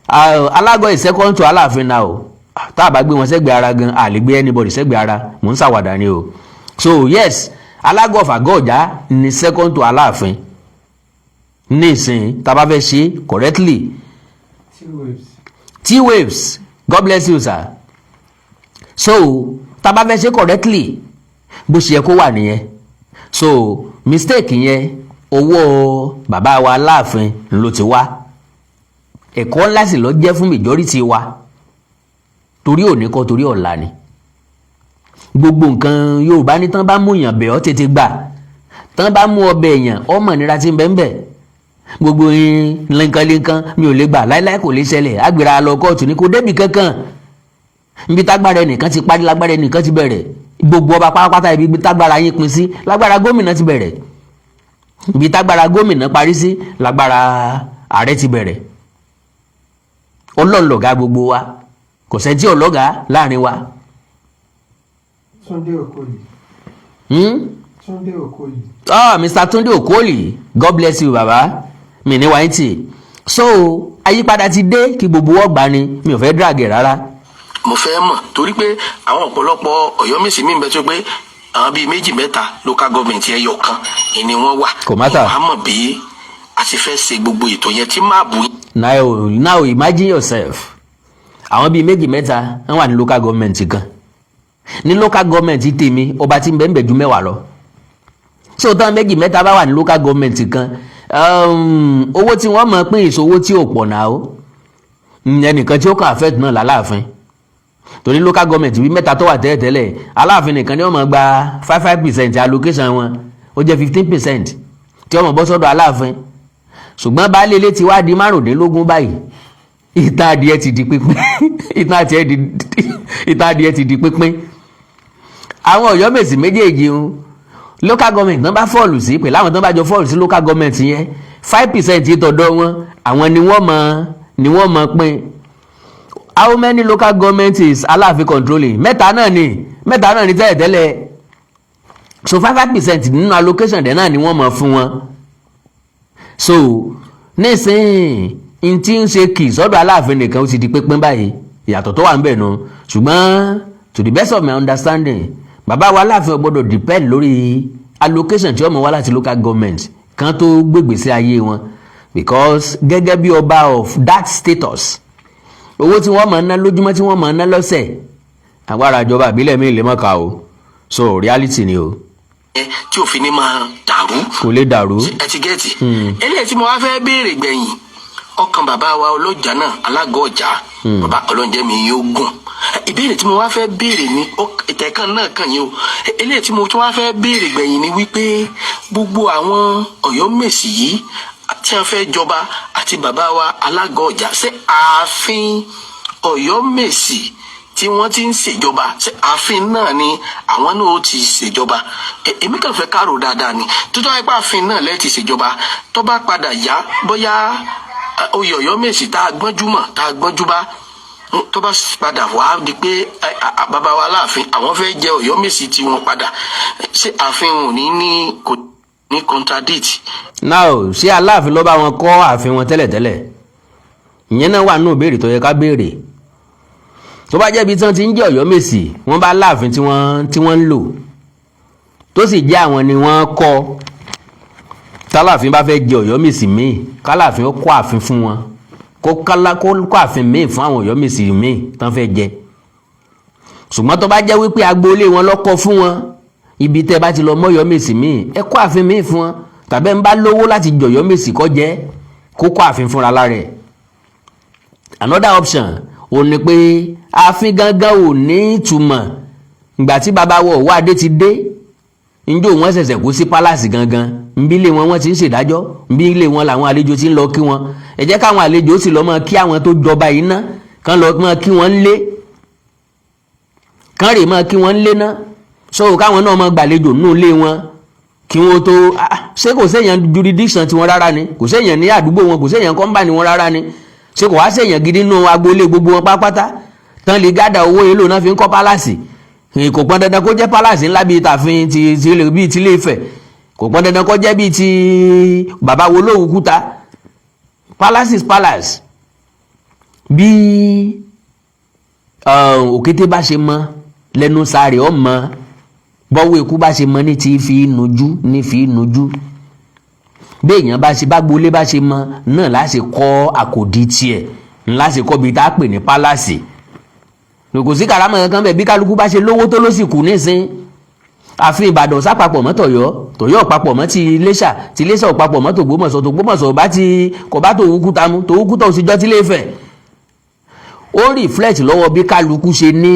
alágọ̀ is second to Aláàfin náà o. Tá a bá gbé wọn sẹ́gbẹ̀ẹ́ ara gan, a lè gbé anybody sẹ́gbẹ̀ẹ́ ara. Mò ń ṣàwàdà ni o. So yes, alágọ̀ of Àgọ́ Ọ̀já ni second to Aláàfin nísìnyí, tá a bá fẹ́ ṣe correctly. T-Waves, God bless you, sir. So tá a bá fẹ́ ṣe correctly, bó ṣe yẹ kó wà nìyẹn. So mistake yẹn, owó bàbá wa Aláàfin ló ti wá. Ẹ̀kọ́ ńlá sì lọ jẹ́ fún majority wa, torí òní kọ́, torí ọ̀la ni gbogbo nǹkan. Yorùbá ní tán bá mú yàn bẹ̀ ọ́, tètè gbà. Tán bá mú ọbẹ̀ èèyàn, ọmọ ìnira tí ń bẹ ń bẹ̀. Gbogbo yín lẹ́ńkánlẹ́ńkán, mi ò lè gbà láíláí, kò lè ṣẹlẹ̀, àgbèrè lọ kóòtù ní kò débì kankan. Níbi tágbára ẹnìkan ti parí lágbára ẹnìkan ti bẹ̀rẹ̀. Gbogbo ọba pátápátá, ibi tágbára yín pín sí lágbára gómìnà ti bẹ̀rẹ̀, ibi tágbára gómìnà parí sí lágbára ààrẹ ti bẹ̀rẹ̀. Ọlọ́run lọ̀gá gbogbo wa, kò sẹ́ni tí ò lọ́gàá láàrin wa. Túndé Okoli. Túndé Okoli. Ah, Mr. Túndé Okoli, God bless you, baba mi ní wáyé tì. So àyípadà ti dé, kí gbogbo wọn gbà ni. Mi ò fẹ́ drag ẹ̀ rárá. Mo fẹ́ mọ̀ torí pé àwọn ọ̀pọ̀lọpọ̀ Ọ̀yọ́mèsì mi ń bẹ tó pé àwọn bíi méjì, mẹ́ta local government ẹyọ kan ni wọ́n wà. Kò matter. Wọ́n á mọ̀ bí a ti fẹ́ ṣe gbogbo ètò yẹn tí máa bù. Now imagine yourself, àwọn bíi méjì, mẹ́ta wọ́n wà ní local government kan. Ní local government tèmi, ọba tí ń bẹ ń bẹ ju 10 lọ. So tán méjì, mẹ́ta bá wà ní local government kan, owó tí wọ́n mọ̀ pín ìṣòwò tí ò pọ̀ náà o, ẹnìkan tí ó kàn affect náà lálàáfin, torí local government bíi mẹ́ta tó wà tẹ́lẹ̀tẹ́lẹ̀, Aláàfin nìkan ni wọ́n máa gba 5 5% allocation wọn. Ó jẹ́ 15% tí wọ́n máa bọ́ sọ́dọ̀ Aláàfin. Ṣùgbọ́n baálé ilé ti wá di 15 báyìí. Ìtàn adìẹ ti di pínpín, ìtàn adìẹ ti di pínpín. Àwọn Ọ̀yọ́mèsì méjèèjì ń local government náà bá fall sí pẹ̀lú àwọn tó bá jọ fall sí local government yẹn, 5% tọ̀dọ̀ wọn, àwọn ni wọ́n mọ̀ pín. How many local government is Aláàfin controlling? Mẹ́ta náà ni, mẹ́ta náà ni tẹ́lẹ̀tẹ́lẹ̀. So 5 5% nínú allocation dẹ̀ náà ni wọ́n mọ̀ fún wọn. So nísìnyí, n tí ń ṣe kì sọ́dọ̀ Aláàfin nìkan, ó ti di pínpín báyìí. Ìyàtọ̀ tó wà ń bẹ̀ nu. Ṣùgbọ́n to the best of my understanding, bàbá wa Aláàfin ò gbọ́dọ̀ depend lórí allocation tí ó mọ̀ wá láti local government kan tó gbègbè sí ayé wọn. Because gẹ́gẹ́ bí ọba of that status, owó tí wọ́n máa ń ná lójúmọ́, tí wọ́n máa ń ná lọ́sẹ̀, agbára ìjọba ìbílẹ̀ mi lè mọ̀ ká o. So reality ni o. Tí òfin ní máa dàrú. Kò lè dàrú. Ẹ ti get eléyìí tí mo wá fẹ́ béèrè gbẹ̀yìn. Ọkàn bàbá wa ọlọ́jà náà, alágọ̀ ọjà, bàbá ọlọ́njẹ́ mi yóò gùn. Ìbéèrè tí mo wá fẹ́ béèrè ní ìtẹ̀kàn náà kàn yín o. Eléyìí tí mo tún wá fẹ́ béèrè gbẹ̀yìn ni wípé gbogbo àwọn Ọ̀yọ́mèsì yìí tí wọ́n fẹ́ jọba àti bàbá wa alágọ̀ ọjà, ṣé ààfin Ọ̀yọ́mèsì tí wọ́n ti ń ṣèjọba, ṣé ààfin náà ni àwọn náà ó ti ṣèjọba? Èmi kàn fẹ́ kárò dáadáa ni. Tó tọ́ ipá ààfin náà lẹ́ẹ̀ ti ṣèjọba, tó bá padà yá, bóyá oyè Ọ̀yọ́mèsì tá a gbọ́njú mọ̀, tá a gbọ́njú bá, tó bá padà wá di pé bàbá wa láàfin àwọn fẹ́ jẹ Ọ̀yọ́mèsì tí wọ́n padà, ṣé ààfin ò ní ní kò ní contradict? Now, ṣé Aláàfin ló bá wọn kọ́ ààfin wọn tẹ́lẹ̀tẹ́lẹ̀? Ìyẹn náà wà nínú ìbéèrè tó yẹ ká béèrè. Tó bá jẹ́ ibi tí wọ́n ti ń jẹ́ Ọ̀yọ́mèsì, wọ́n bá láàfin tí wọ́n ń lò, tó sì jẹ́ àwọn ni wọ́n kọ́, tálàfin bá fẹ́ jẹ Ọ̀yọ́mèsì míì, kálàfin ó kọ́ ààfin fún wọn, kó kálá kó kọ́ ààfin míì fún àwọn Ọ̀yọ́mèsì míì tán fẹ́ jẹ. Ṣùgbọ́n tó bá jẹ́ wípé agboolé wọn ló kọ́ fún wọn, ibi tẹ́ bá ti lọ mọ́ Ọ̀yọ́mèsì míì, ẹ kọ́ ààfin míì fún wọn, tàbí ẹ ń bá lówó láti jọ̀yọ́mèsì kó jẹ́, kó kọ́ ààfin fúnra lára ẹ̀. Another option ò ní pé ààfin gangan ò ní ìtumọ̀. Ìgbà tí bàbá wọ Ọ̀wọ́adé ti dé, njó wọn ṣẹ̀ṣẹ̀ kó sí palace gangan, nbí ilé wọn wọ́n ti ń ṣèdájọ́, nbí ilé wọn làwọn àlejò ti ń lọ kí wọn. Ẹ jẹ́ káwọn àlejò sì lọ máa kí àwọn tó jọba yìí ná, kán lọ máa kí wọn lé, kán rè máa kí wọn lé ná, so káwọn náà máa gbàlejò nínú ilé wọn kí wọ́n tó. Ṣé kò séèyàn jurisdiction tiwọn rárá ni? Kò séèyàn ní àdúgbò wọn? Kò séèyàn company wọn rárá ni? Ṣé kò wá séèyàn gidi nínú agboolé gbogbo wọn pátápátá tán lè gádà owó èlò náà fi ń kọ́ palace? Kò pọn dandan kó jẹ́ palace ńlá bíi tààfin ti ti bíi ti Ilé-Ifẹ̀. Kò pọn dandan kó jẹ́ bíi ti bàbá wo lóhùn kúta. Palace is palace. Bí òkété bá ṣe mọ lẹ́nu sáré ọmọ, bọ́wọ́ ikú bá ṣe mọ ní ti fi nujú ní fi nujú. Bí èèyàn bá ṣe bá gbolé bá ṣe mọ náà láṣẹ kọ́ àkòdí tiẹ̀, ńlá ṣe kọ́ bí tá a pè ní palace. Kò sí karamọ̀ kankan bẹ́ẹ̀. Bí kálukú bá ṣe lówó tó ló sì kù nísìn. Ààfin Ìbàdàn sápapọ̀ mọ́ tọ̀yọ́, tọ̀yọ́ ò papọ̀ mọ́ ti Iléṣà, ti Iléṣà ò papọ̀ mọ́ tògbómọ̀ṣọ́, tògbómọ̀ṣọ́ bá ti kò bá tòwúkúta mu, tòwúkúta ò sì jọ́ tí Ilé-Ifẹ̀. Ó reflect lọ́wọ́ bí kálukú ṣe ní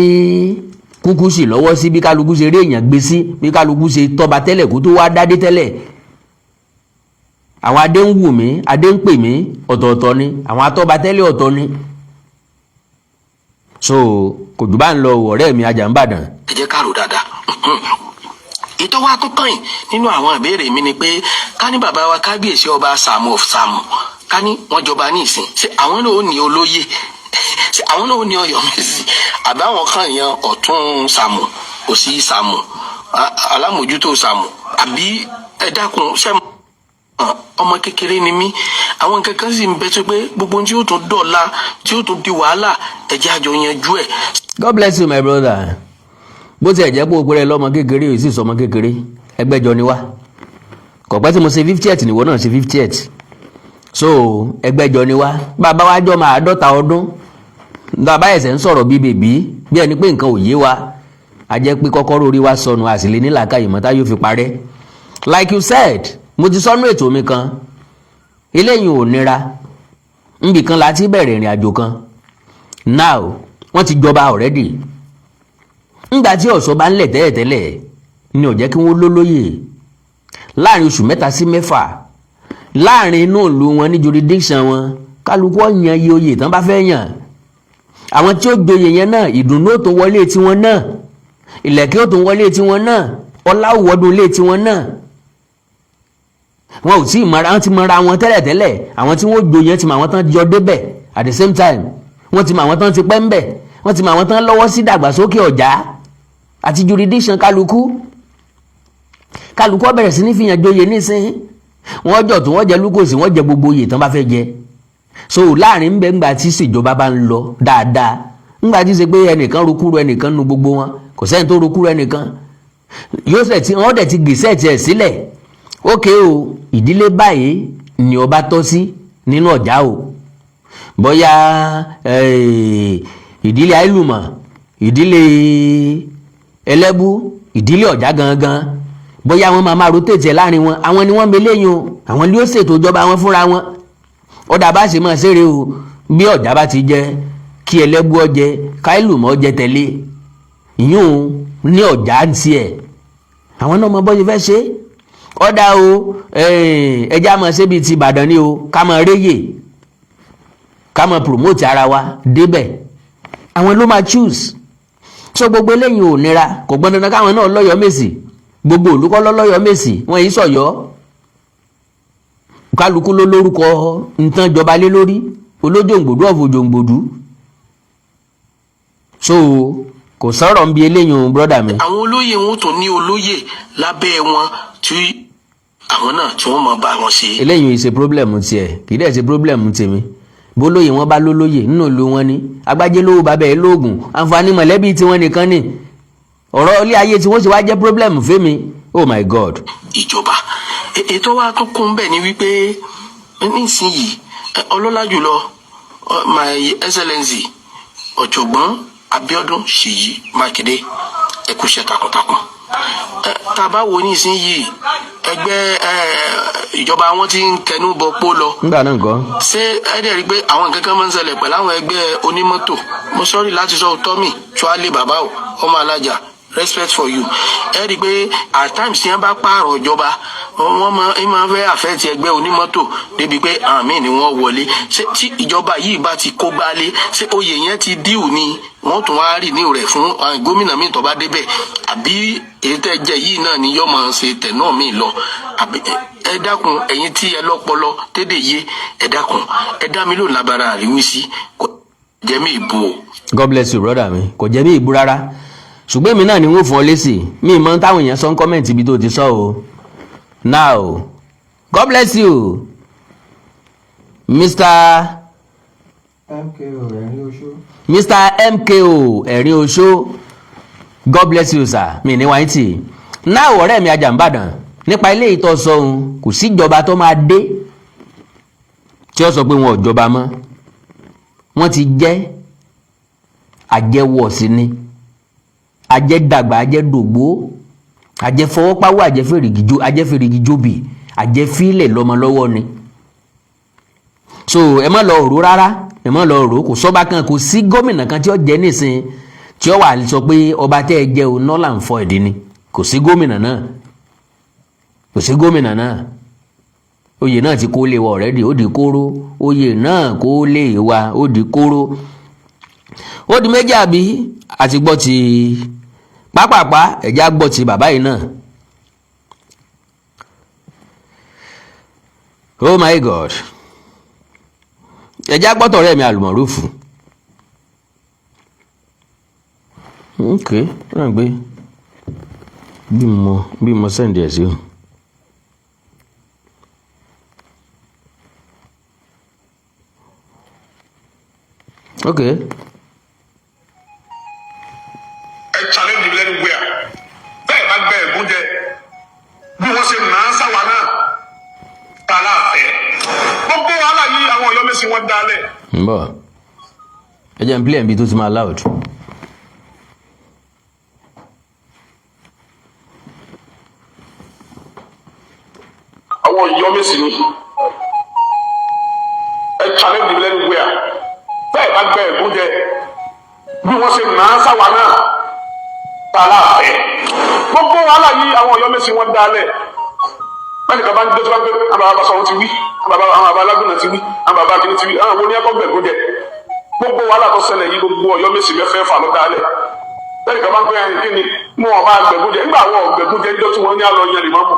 kúkú sí lọ́wọ́ sí, bí kálukú ṣe rí èèyàn gbé sí, bí kálukú ṣe tọ́ba tẹ́lẹ̀ kó tó wá dádé tẹ́lẹ̀. Àwọn adé ń wù mí, adé ń pè mí, ọ̀tọ̀ọ̀tọ̀ ni. Àwọn atọ́ba tẹ́lẹ̀, ọ̀tọ̀ ni. So kò jù bá ń lọ, ọ̀rẹ́ mi Ajàmbàdàn. Ẹ jẹ́ ká rò dáadáa. Ìtọ́ wa tó kàn nínú àwọn ìbéèrè mi ni pé ká ní bàbá wa kábíyèsí ọba Sàámú of Sàámú, ká ní wọ́n jọba ní ìsìn, ṣé àwọn náà ó ní olóyè? Ṣé àwọn náà ó ní Ọ̀yọ́mèsì? Àbí àwọn kan yan ọ̀tún Sàámú, òsì Sàámú, alámòjútó Sàámú? Àbí ẹ dákun, ṣé ọmọ kékeré ni mí? Àwọn nǹkan kan sì ń bẹ tó pé gbogbo ohun tí yóò tún dọ̀la, tí yóò tún di wàhálà, ẹ jẹ́ àjọ yanjú ẹ̀. God bless you, my brother. Bó tiẹ̀ jẹ́ pé o péré lọ́mọ kékeré, yìí sì sọmọ kékeré, ẹgbẹ́jọ ni wá. Kò pẹ́ tí mo ṣe 50th, níwọ náà ṣe 50th, so ẹgbẹ́jọ ni wá. Bàbá wa jọ máa 50 ọdún, bàbá ẹ̀sẹ̀ ń sọ̀rọ̀ bíi baby, bí ẹni pé nǹkan ò yé wa, a jẹ́ pé kọ́kọ́rọ́ orí wa sọnù, àsìlè nílàákàyè mọ́tá yóò fi parẹ́. Like you said, mo ti sọnú ètò mi kan, eléyìí ò nira. Nbì kan la ti bẹ̀rẹ̀ ìrìn àjò kan. Now, wọ́n ti jọba already. Ńgbà tí ọ̀ṣọ́ bá ń lẹ̀ tẹ́lẹ̀tẹ́lẹ̀ ni ò jẹ́ kí wọ́n lólóyè láàrin oṣù 3 sí 6 láàrin inú ìlú wọn ní jurisdiction wọn. Kálukú ọ̀yàn iye oyè tán bá fẹ́ yàn. Àwọn tí ó joyè yẹn náà, ìdùnnú ó tó wọlé tiwọn náà, ìlẹ̀kẹ̀ ó tó wọlé tiwọn náà, ọlá ó wọdún lé tiwọn náà. Wọn ò tí ì mọra, wọn ti mọra wọn tẹ́lẹ̀tẹ́lẹ̀. Àwọn tí wọ́n joyè ti mọ àwọn tán jọ débẹ̀. At the same time, wọ́n ti mọ àwọn tán ti pẹ́ ń bẹ̀, wọ́n ti mọ àwọn tán lọ́wọ́ sí dàgbàsókè ọ̀já àti jurisdiction kálukú. Kálukú ó bẹ̀rẹ̀ sí ní fìyàn joyè nísìnyí. Wọ́n jọ tó wọ́n jẹ lúkòsì, wọ́n jẹ gbogbo oyè tán bá fẹ́ jẹ. So láàrin ńbẹ, ńgbà tí ìṣèjọba bá ń lọ dáadáa, ńgbà tí ṣe pé ẹnìkan rukúru ẹnìkan nu gbogbo wọn, kò sẹ́ni tó rukúru ẹnìkan, yóò sẹ̀ tí wọ́n dẹ̀ ti gèsè tiẹ̀ sílẹ̀. Ókè o, ìdílé báyìí ni ọba tọ́ sí. Nínú Ọ̀já o, bóyá ìdílé Àìlùmọ̀, ìdílé Ẹlẹ́bú, ìdílé Ọ̀já gangan, bóyá wọ́n máa máa rotate ẹ̀ láàrin wọn. Àwọn ni wọ́n mele yín o, àwọn ni ó ṣètò ìjọba wọn fúnra wọn. Ọ̀dà bá ṣe máa ṣeré o, bí Ọ̀já bá ti jẹ, kí Ẹlẹ́bú ó jẹ, káìlùmọ̀ jẹ tẹ̀lé ìyún ní Ọ̀já ń tiẹ̀. Àwọn náà mọ bọ́jú fẹ́ ṣe. Ọ̀dà o, ẹja máa ṣe bíi ti Ìbàdàn ni o, ká máa réyè, ká máa promote ara wa débẹ̀. Àwọn ló máa choose. So gbogbo eléyìí ò nira, kò gbọ́n dandan káwọn náà lọ́yọ̀ọ́ mèsì. Gbogbo olùkọ́ lọ́lọ́yọ̀ọ́ mèsì wọ́n yìí sọ̀yọ́. Kálukú ló lórúkọ nǹkan jọba lé lórí, olójòǹgbòdú ọ̀fọ̀jòǹgbòdú. So kò sọ̀rọ̀ ń bi eléyìí o, brother mi. Àwọn olóyè wọn tó ní olóyè lábẹ́ wọn tí àwọn náà tí wọ́n máa bá wọn ṣe. Eléyìí ṣe problem tiẹ̀, kì í dẹ̀ ṣe problem tèmi. Bólóyè wọn bá lólóyè nínú ìlú wọn ni agbájé lówó bàbá ẹ lóògùn, àǹfààní mọ̀lẹ́bí tiwọn nìkan ni. Ọ̀rọ̀ ilé ayé tí wọ́n sì wá jẹ́ problem fẹ́mi. Oh my God. Ìjọba ètò wa tó kún bẹ́ẹ̀ ni wípé nísìnyìí, ọlọ́lá jùlọ, My Excellency, Ọ̀jọ̀gbọ́n Abíọ́dún Ṣèyí Mákindé, ẹ kú iṣẹ́ takuntakun. Tá a bá wo nísìnyìí, ẹgbẹ́ ìjọba wọn ti ń kẹnu bọ pó lọ. Nígbà náà nǹkan. Ṣé ẹ dẹ̀ rí i pé àwọn nǹkan kan máa ń ṣẹlẹ̀ pẹ̀lú àwọn ẹgbẹ́ onímọ́tò? Mo sorry láti sọ, tọ́mì tuale, bàbá o, ọmọ alájà, respect for you. Ẹ rí i pé at times tí wọ́n bá pààrọ̀ ìjọba, wọ́n máa ń fẹ́ affect ẹgbẹ́ onímọ́tò débi pé àwọn míì ni wọ́n wọlé. Ṣé tí ìjọba yìí bá ti kó gbálé, ṣé oyè yẹn ti díù ni wọ́n tún wá rí ní rẹ̀ fún àwọn gómìnà míì tó bá débẹ̀, àbí èyí tẹ́ jẹ yìí náà ni yóò máa ṣe tẹ̀ náà míì lọ? Àbí ẹ dákun, ẹ̀yin tí ẹ lọ́pọlọ tédè yé, ẹ dákun, ẹ dá mi lóun lábára àríwísí, kò jẹ́ mi ìbò o. God bless you, brother mi. Kò jẹ́ bí ìbú rárá, ṣùgbọ́n èmi náà ni wọ́n fún ọ lésì. Mi mọ táwọn èèyàn sọ ń comment ibi tó ti sọ o. Now, God bless you, Mr. MKO Ẹ̀rín Oṣó. Mr. MKO Ẹ̀rín Oṣó, God bless you, sir. Mi ní wáyé tì náà, ọ̀rẹ́ mi Ajàmbàdàn, nípa ilé ìtọ́ sọ̀hún, kò síjọba tó máa dé tí ó sọ pé wọn ò jọba mọ́. Wọ́n ti jẹ́ àjẹwọ̀ sí ni, àjẹdàgbà, àjẹdògbó, àjẹfọwọ́páwọ́, àjẹfèrègìjó, àjẹfèrègìjóbì, àjẹfílẹ̀ lọ́mọ lọ́wọ́ ni. So ẹ má lọ rò rárá, ẹ má lọ rò. Kò sọ́ba kan, kò sí gómìnà kan tí ó jẹ́ nísìn tí ó wà sọ pé ọba tẹ́ ẹ jẹ́ o, null and void ni. Kò sí gómìnà náà, kò sí gómìnà náà. Oyè náà ti kó lé wa already, ó di kóró. Oyè náà kó lé wa, ó di kóró. Ó di méjì, àbí? Àti gbọ́ ti pápápá, ẹ̀já gbọ́ ti bàbá yìí náà. Oh my God, ẹ̀já gbọ́ tọ̀rẹ́ mi àlùmọ̀rúfù. Ok, ó gbé bí mo send ẹ̀ sí o. Ok. Ẹ challenge mi anywhere. Bẹ́ẹ̀ bá gbẹ ẹ̀gún jẹ bí wọ́n ṣe nà án sáwa náà tá a láàfẹ́ gbogbo wàhálà yìí, àwọn Ọ̀yọ́ Mèsì wọn dálẹ̀. Ń bọ̀, ẹ jẹ́ n play ẹ̀ bí tó ti máa loud. Àwọn Ọ̀yọ́ Mèsì ni. Ẹ challenge mi anywhere. Bẹ́ẹ̀ bá gbẹ ẹ̀gún jẹ bí wọ́n ṣe nà án sáwa náà tá a láàfẹ́ gbogbo wàhálà yìí, àwọn Ọ̀yọ́ Mèsì wọn dálẹ̀. Bẹ́ẹ̀ni, bàbá ń gbé tó bá gbé, àwọn bàbá sọ̀rọ̀ ti wí, àwọn bàbá alágùnà ti wí, àwọn bàbá akíní ti wí, àwọn wo ni ẹ̀kọ́ gbẹ̀gún jẹ. Gbogbo wàhálà tó ṣẹlẹ̀ yìí, gbogbo Ọ̀yọ́ Mèsì mẹ́fẹ́ fà ló dálẹ̀. Bẹ́ẹ̀ni, bàbá ń gbé ẹyin kí ni mú wọn bá gbẹ̀gún jẹ nígbà àwọn ọ̀gbẹ̀gún jẹ níjọ́ tí wọ́n ní àlọ́ yẹn lè mọ́mù.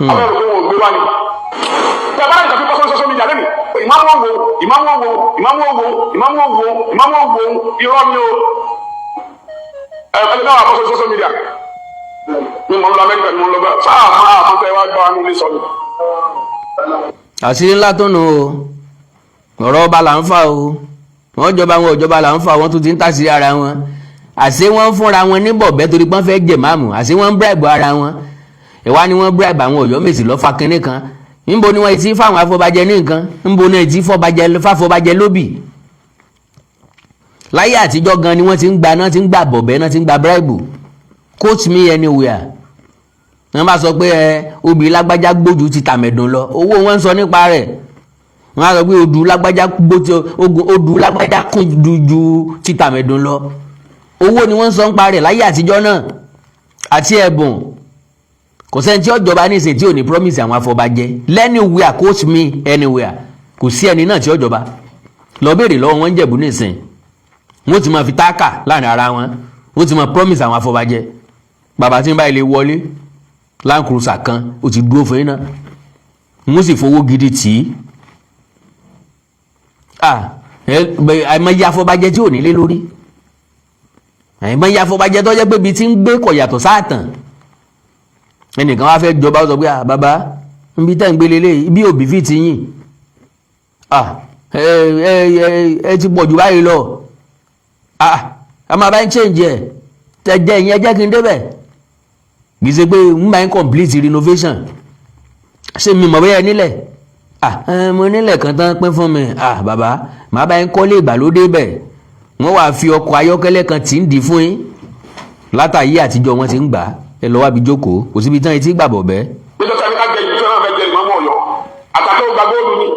Àwọn ẹ̀rọ pé wọn ò gbé wá ni. Bàbá rẹ̀ tàbí pọ́sọ́ social media lẹ́nu, ìmáàmù òwò, ìmáàmù òwò, ìmáàmù òwò, ìmáàmù òwò, ìmáàmù òwò, irọ́ ni o. Ẹ ẹ náà wà pọ́sọ́ social media ní mo ń lọ Amẹ́ríkà ní mo ń lọ bá sáà máa àmọ́ tẹ́ wá gbá wa ní ilé sọ ni. Àṣírí ńlá tó nù o. Ọ̀rọ̀ ọba là ń fà o. Wọ́n jọba, wọn ò jọba là ń fà. Wọ́n tún ti ń tàṣírí ara wọn. Àṣé wọ́n ń fúnra wọn ní bọ̀bẹ́ torí pọ́n fẹ́ jẹ̀ máàmù? Àṣé wọ́n ń bribe ara wọn? Ìwá ni wọ́n bribe àwọn Ọ̀yọ́ Mèsì lọ́fà kínní kan. Níbo ni wọ́n ti fáwọn afọbajẹ ní nǹkan? Níbo ni wọ́n ti fáfọbajẹ lóbì? Láyé àtijọ́ gan ni wọ́n ti ń gba náà, ti ń gba bọ̀bẹ́ náà, ti ń gba bribe. Quote me anywhere. Wọ́n bá sọ pé ẹ obì lágbájá gbójú ti tàmẹ̀dùn lọ, owó wọn ń sọ nípa rẹ̀. Wọ́n á sọ pé odù lágbájá gbójú, odù lágbájá kún ju ti tàmẹ̀dùn lọ, owó ni wọ́n ń sọ nípa rẹ̀ láyé àtijọ́ náà àti ẹ̀bùn. Kò sẹ́ni tí ó jọba ní ìsìn tí ò ní promise àwọn afọbajẹ anywhere. Quote me anywhere. Kò sí ẹni náà tí ó jọba. Lọ béèrè lọ́wọ́ wọn ń jẹ̀bú ní ìsìn, wọ́n ti máa fi táàkà láàrin ara wọn, wọ́n ti máa promise àwọn afọbajẹ, bàbá tí ń bá ilé wọlé, Land Cruiser kan ó ti dúró fún yín náà, wọ́n sì fowó gidi tì í. Àìmọye afọbajẹ tí ò nílé lórí, àìmọye afọbajẹ tó jẹ́ pé ibi tí ń gbé kò yàtọ̀ sáàtàn. Ẹnìkan wá fẹ́ jọba, ó sọ pé, "Ah, bàbá, níbi tẹ́ ń gbé lélẹ̀ ibi òbí fi ti yìn, ah, ẹ ẹ ẹ ẹ ti pọ̀ jù báyìí lọ. Ah, a máa bá ń change ẹ̀ tẹ jẹ́ ìyẹn, jẹ́ kí n débẹ̀." Kì í ṣe pé n bá ń complete renovation. Ṣé mi mọ̀ bóyá ẹ nílẹ̀? Ah, mo nílẹ̀ kan tán pín fún mi. Ah, bàbá, màá bá ń kọ́lé ìgbàlódé bẹ̀. Wọ́n wàá fi ọkọ̀ ayọ́kẹ́lẹ́ kan tí ń dì fún yín. Látàyé àtijọ́ wọn ti ń gbà á. Ẹ lọ wábi jókòó, kò síbi tán etí gbàbọ̀ bẹ́ẹ̀. Níjọ́ tí a ní ká jẹ ìlú tí wọ́n fẹ́ jẹ ìmọ̀mọ́ Ọ̀yọ́ àtàkùn gba góòlù ni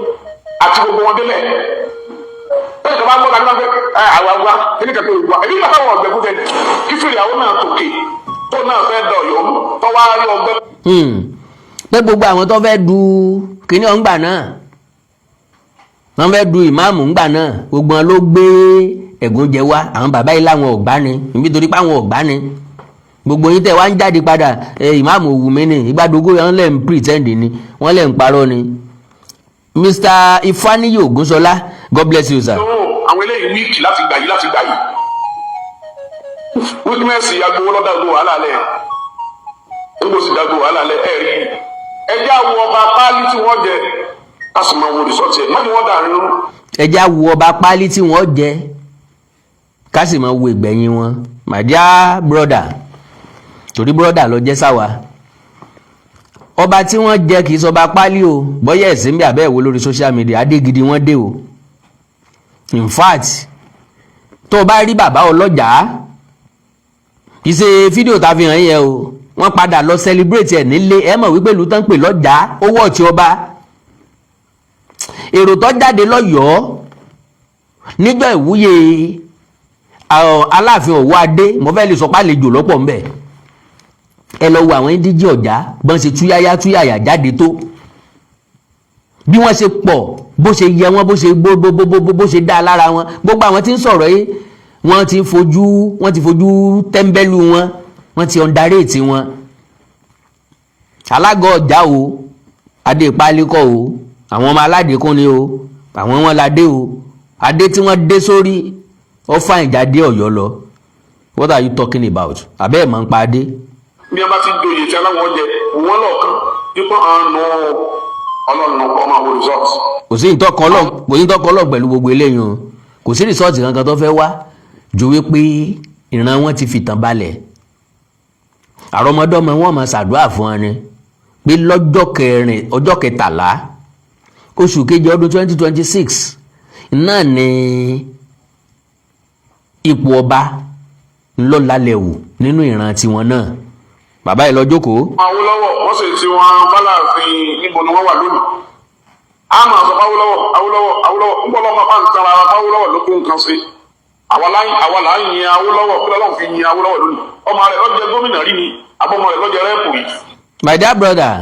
àti gbogbo wọn délẹ̀. Bẹ́ẹ̀ tó bá ń bọ̀ tàbí wọ́n fẹ́ ẹ àwa wa kíní kẹ́kẹ́ òwúwa èmi nígbà táwọn ọ̀gbẹ́ kújẹ kí fèrè àwọn náà tòkè tó náà fẹ́ dọ̀ yọ̀ tó wá rí ọgbẹ́. Pé gbogbo àwọn tó fẹ́ du kíní ọ̀ngbà náà, wọ́n fẹ́ du ìmáàmù ńgbà náà, gbogbo wọn ló gbé ẹ̀gún jẹ wá. Àwọn bàbá yìí láwọn ọ̀gbá ni nítorí pé àwọn ọ̀gbá ni. Gbogbo yín tẹ̀ wá ń jáde padà, ẹ ìmáàmù òwú mi ni ìgbàdógó, wọn lẹ̀ ń pretend ni, wọ́n lẹ̀ ń parọ́ ni. Mr. Ifaniyi Ogunṣọlá, God bless you, sir. Àwọn eléyìí weak láti gbà yìí, láti gbà yìí. Weakness agbowó lọ́dà gbogbo wàhálà lẹ̀ nígbò sì dàgbò wàhálà lẹ̀. Ẹ̀ rí ẹjẹ́ àwọ̀ ọba páálí tí wọ́n jẹ, a sì máa wo result ẹ̀ mọ́ni wọ́n dà rírú. Ẹjẹ́ àwọ̀ ọba páálí tí wọ́n jẹ, ká sì máa wo ìgbẹ̀yìn wọn. My dear brother, torí brother lọ jẹ́ sáwa, ọba tí wọ́n jẹ kì í sọba páálí o. Bọ́yá ẹ̀sìn bí abẹ́ ìwò lórí social media, adé gidi wọ́n dé o. In fact, tó o bá rí bàbá ọlọ́jà, kì í ṣe fídíò tá a fi hàn yẹn o, wọ́n padà lọ celebrate ẹ̀ nílé. Ẹ mọ̀ wípé ìlú tán pè lọ́jà, owó ọ̀tí ọba, èrò tó jáde lọ́yọ̀ọ́ níjọ́ ìwúyè Aláàfin Ọ̀wọ́ Adé, mo fẹ́ lè sọ pé àlejò lọ́pọ̀ ńbẹ̀. Ẹ lọ wo àwọn indigene Ọ̀já bọ́n ṣe túyáyá túyàyà jáde, tó bí wọ́n ṣe pọ̀, bó ṣe yẹ wọ́n, bó ṣe bó bó bó bó ṣe dá lára wọn. Gbogbo àwọn tí ń sọ̀rọ̀ yìí, wọ́n ti fojú tẹ́ḿbẹ́lú wọn, wọ́n ti underrate wọn. Alágọ̀ ọjà o, adé páálíkọ̀ o, àwọn ọmọ aládìkún ni o, àwọn wọn la dé o. Adé tí wọ́n dé sórí ó fà ìjà dé Ọ̀yọ́ lọ. What are you talking about? Àbẹ́ ẹ̀ máa ń pa adé. Bí wọ́n bá ti joyè tí aláwọ̀ jẹ wọ́n lọ́ọ̀kan nípa àánú Ọlọ́run ọmọ àwọn result. Kò sí ìtọ́kọ Ọlọ́run pẹ̀lú gbogbo eléyìí o. Kò sí result kankan tó fẹ́ wá ju wípé ìran wọn ti fìtàn balẹ̀, àrọ́mọdọ́mọ wọn máa ṣàdúrà fún wọn ni pé lọ́jọ́ kẹrin, ọjọ́ 13, oṣù kejì, ọdún 2026 náà ni ipò ọba ńlọ́lálẹ̀ wù nínú ìran tiwọn náà. Bàbá yìí lọ jókòó. Awólọ́wọ̀ wọ́n sì ti wọn Fáláàfin, níbo ni wọ́n wà lónìí? A máa sọ fáwọ́lọ́wọ̀, Awólọ́wọ̀, Awólọ́wọ̀ ń bọ̀ lọ́mọ bá ń tara. Fáwọ́lọ́wọ̀ ló kó nǹkan sí. Àwa là ń yin Awólọ́wọ̀. Kí lọ́lọ́run fi yin Awólọ́wọ̀ lónìí? Ọmọ rẹ̀ ló jẹ gómìnà rí ni, àbọ̀mọ rẹ̀ ló jẹ rep rí. My dear brother,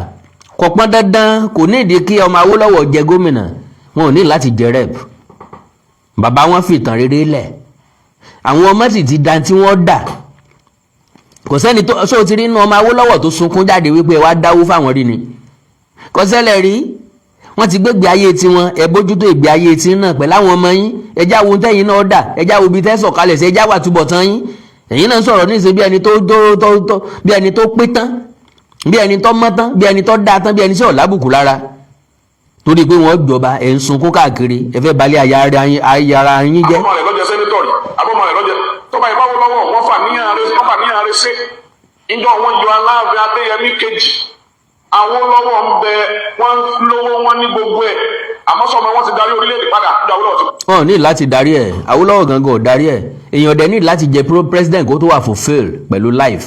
kò pọn dandan, kò ní ìdí kí ọmọ Awólọ́wọ̀ jẹ gómìnà. Wọn ò ní láti jẹ rep. Bàbá wọn fi ìtàn rere lẹ̀, àwọn ọmọ sì ti dan tí wọ́n dà. Kò sẹ́ni tó sọ ti rí inú ọmọ Awólọ́wọ̀ tó sunkún jáde wípé ẹ wá dáwó fáwọn rí ni. Kò ṣẹlẹ̀ rí. Wọ́n ti gbégbé ayé tiwọn. Ẹ bójútó ìgbé ayé tí náà pẹ̀lú àwọn ọmọ yín. Ẹ já wo tẹ́yìn náà dà, ẹ já wo ibi tẹ́ sọ̀kalẹ̀ sí, ẹ já wà túbọ̀ tán yín. Ẹ̀yin náà ń sọ̀rọ̀ ní ìṣe bí ẹni tó tó tó tó, bí ẹni tó pé tán, bí ẹni tó mọ́ tán, bí ẹni tó dáa tán, bí ẹni tí ò lábùkù lára. Torí pé wọ́n jọba, ẹ̀ ń sunkún káàkiri, ẹ fẹ́ balẹ̀ ayára yín jẹ́. Àbọ̀mọ rẹ̀ ló jẹ senator rí, àbọ̀mọ rẹ̀ ló jẹ tọ́ba ìbáwọ̀ lọ́wọ́. Wọ́n fà níyàn rẹ̀, wọ́n fà níyàn rẹ̀ sí ìjọ wọn yọ Aláàfin Adéyẹmí kejì. Awólọ́wọ̀ ń bẹ, wọ́n lówó, wọn ní gbogbo ẹ̀, àmọ́ sọmọ wọn ti darí orílẹ̀-èdè padà ní Awólọ́wọ̀ ti Wọn ò ní láti darí ẹ̀. Awólọ́wọ̀ gangan ò darí ẹ̀. Èèyàn dẹ̀ ní láti jẹ president kó tó wà fulfill pẹ̀lú life.